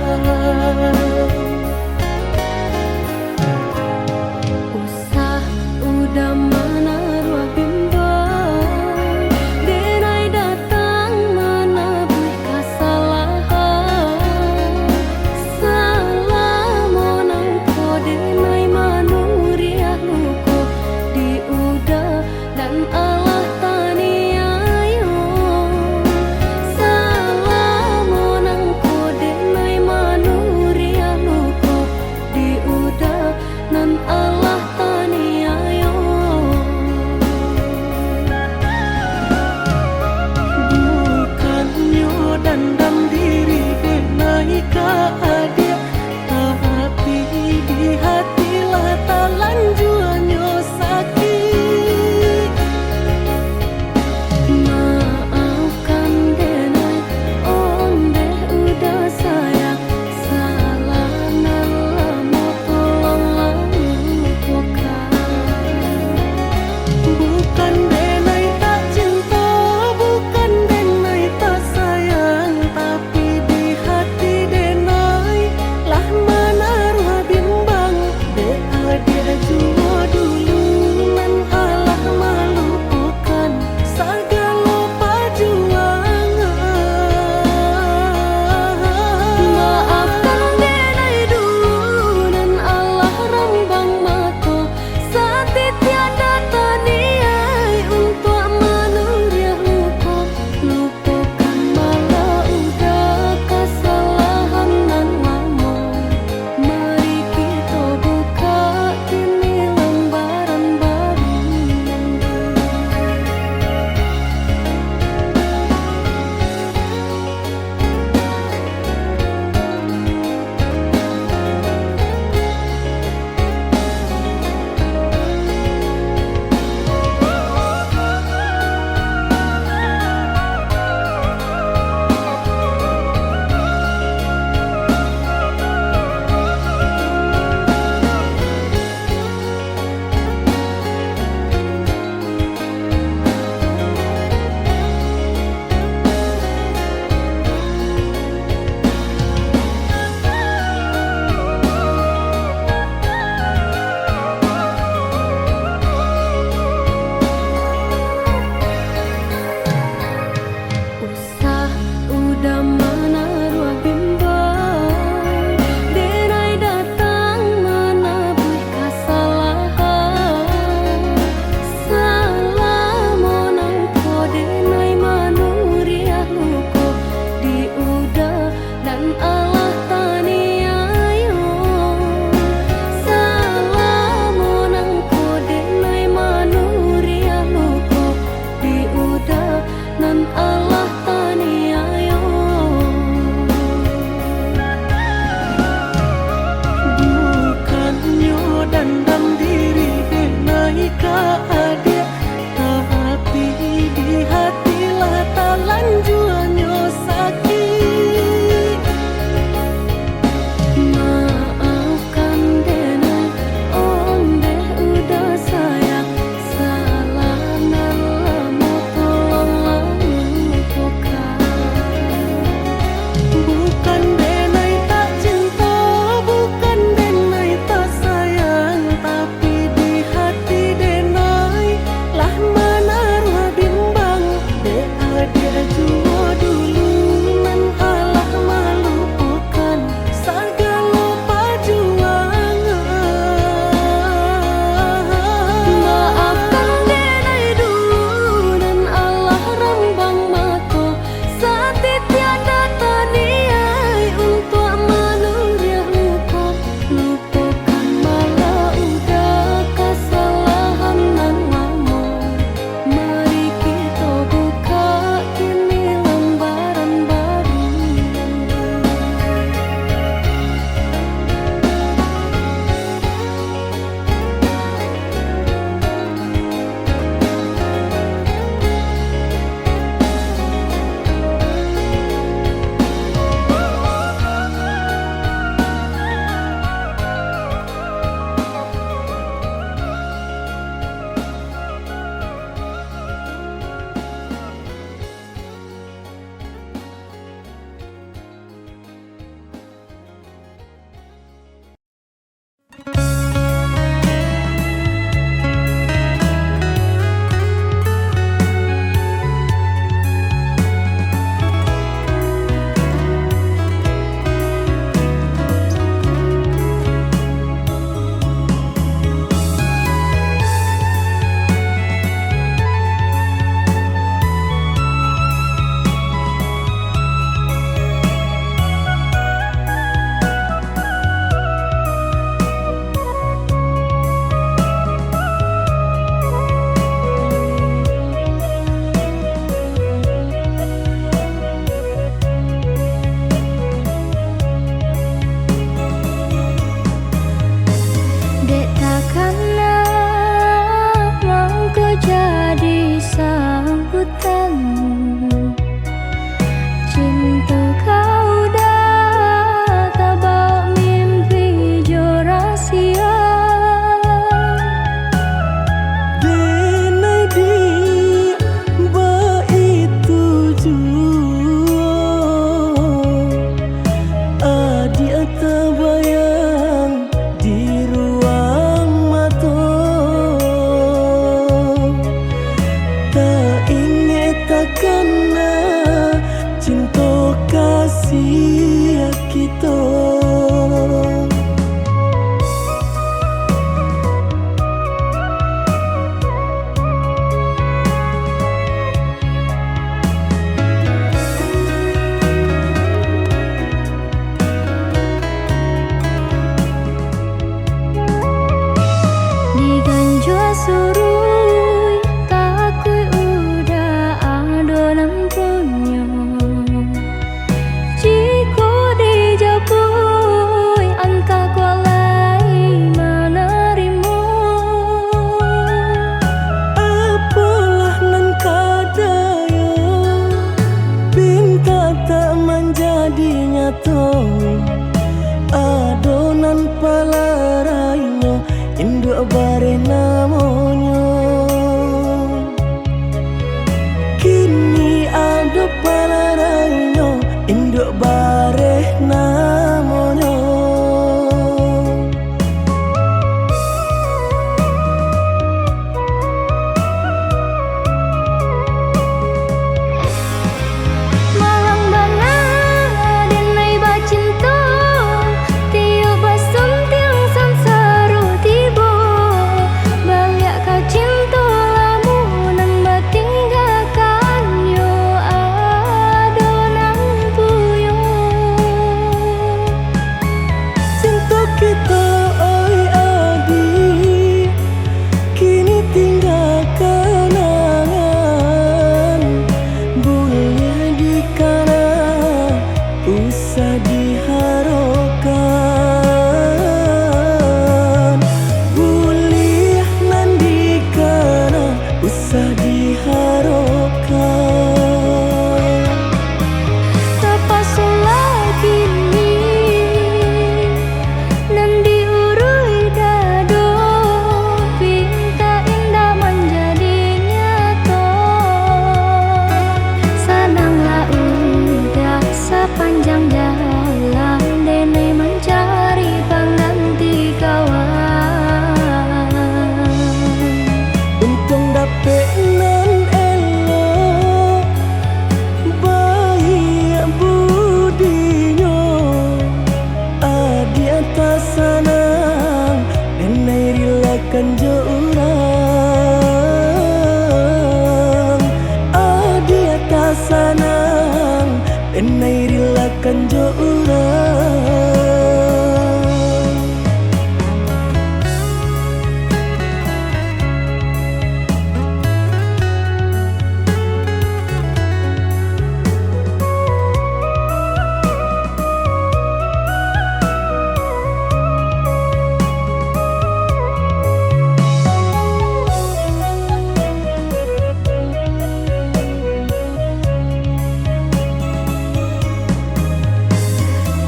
Kan jo urang.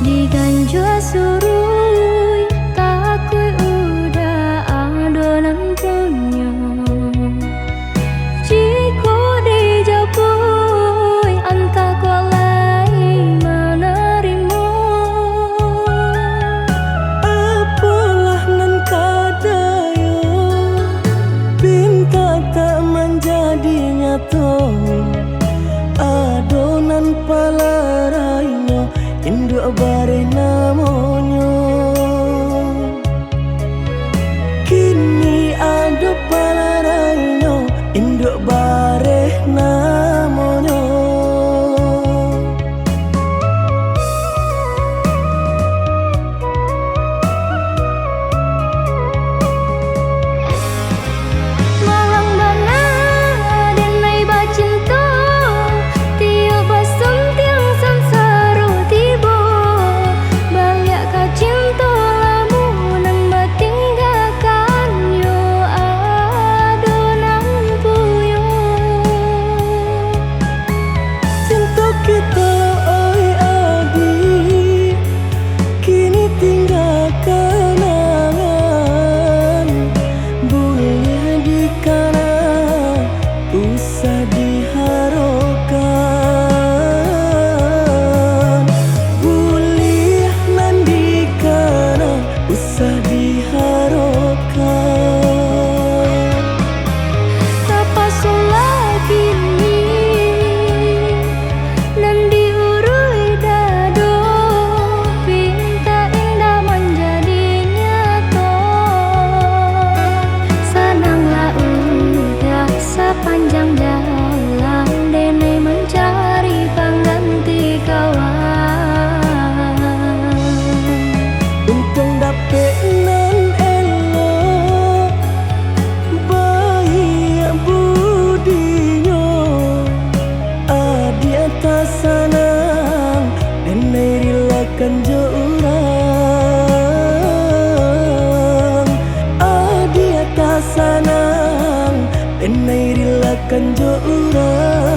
Diganjua suruik, takuik uda ado nan punyo. Jikok dijapuik, antah kuaik lai manarimo. Apolah nan ka dayo, pinta tak manjadi nyato. Ado nan palarainyo, induak bareh namonyo. Kini ado palarainyo, induak bareh namonyo. Malang bana denai bacinto, tiok basuntiang sansaro tibo, baliak ka cinto lamo nan batinggakan yo ado nan puyo. Cinto kito, oi adiak, kini tingga kanangan, buliah dikana, usah diharokan, buliah nan dikana, usah diharokan. Tapasolah kini, nan diuruih dado, pinta indak manjadi nyato. Sananglah uda sapanjang jalan, denai mancari pangganti kawan. Untuang dapek nan elok, baiak budinyo, adiak tasanang, denai rilakan jo urang. Adiak tasanang, denai rilakan jo urang.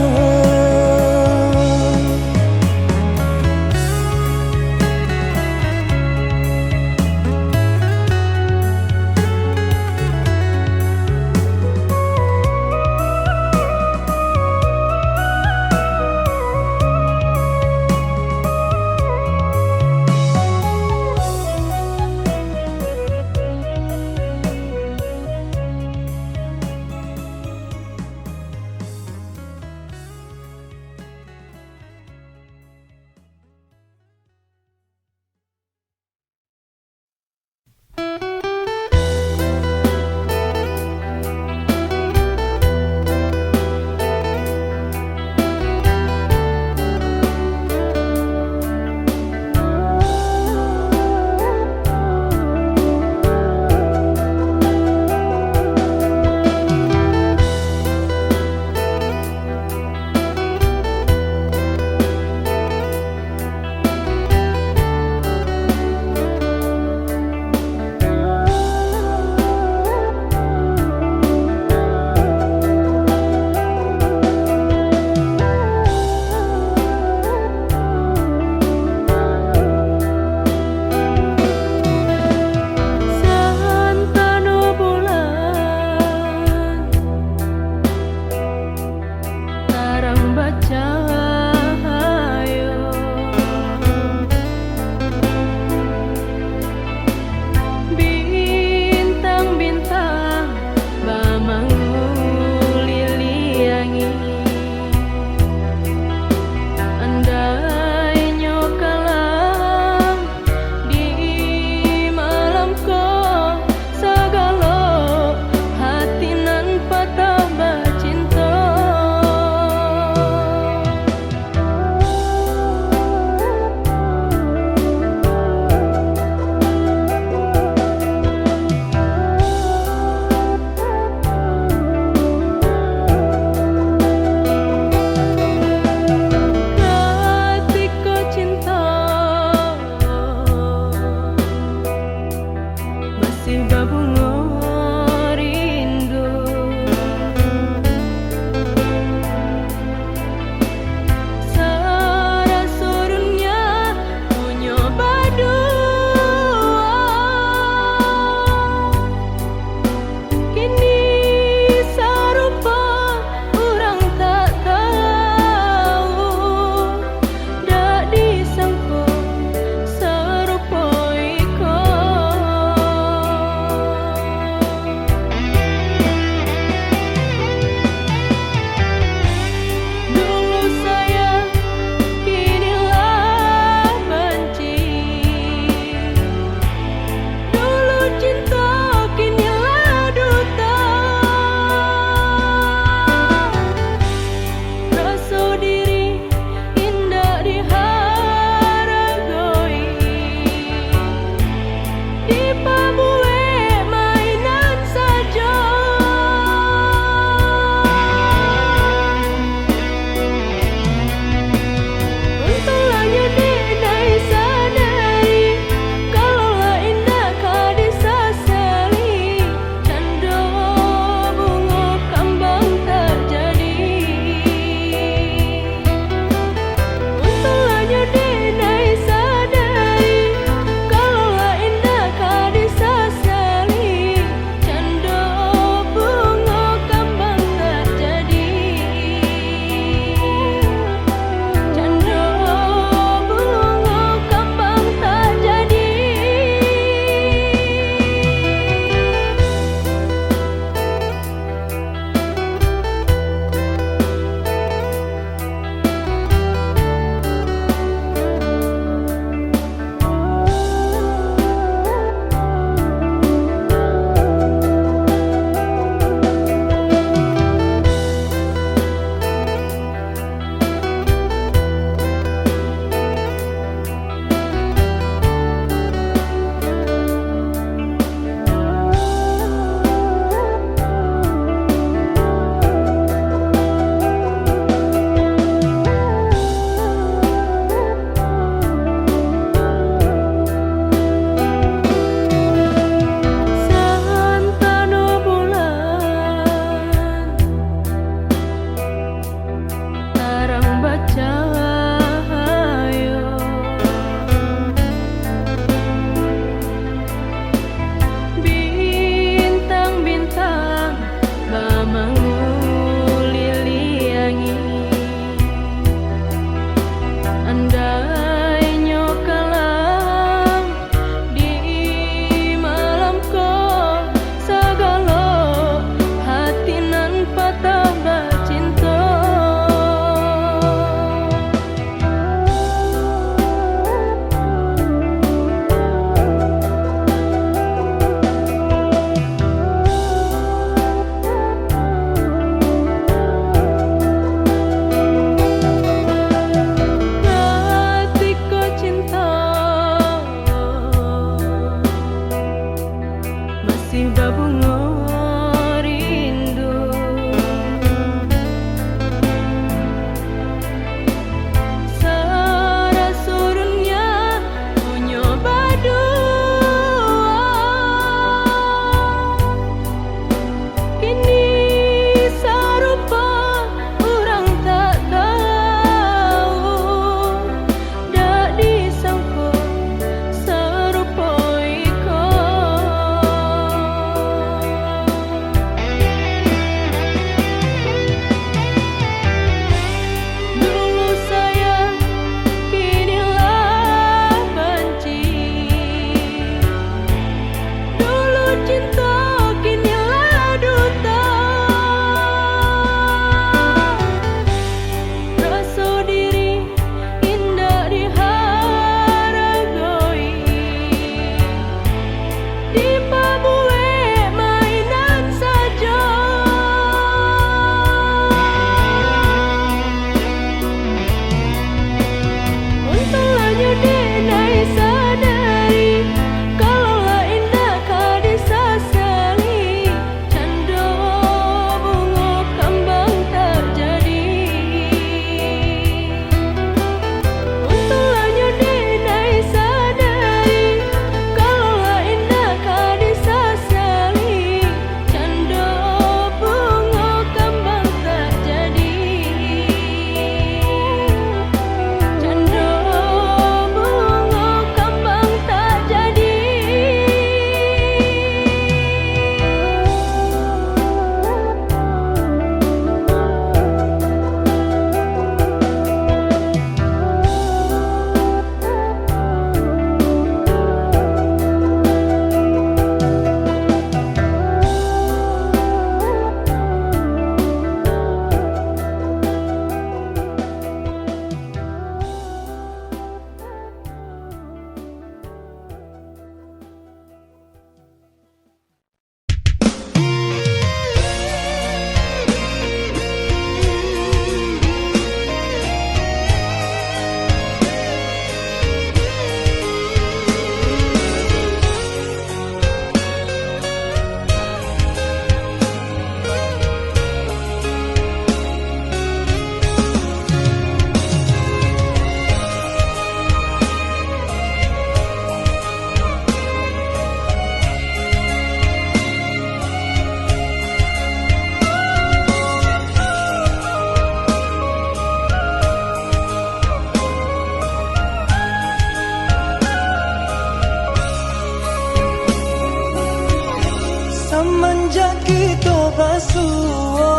Basuo,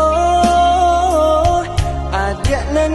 adiak nan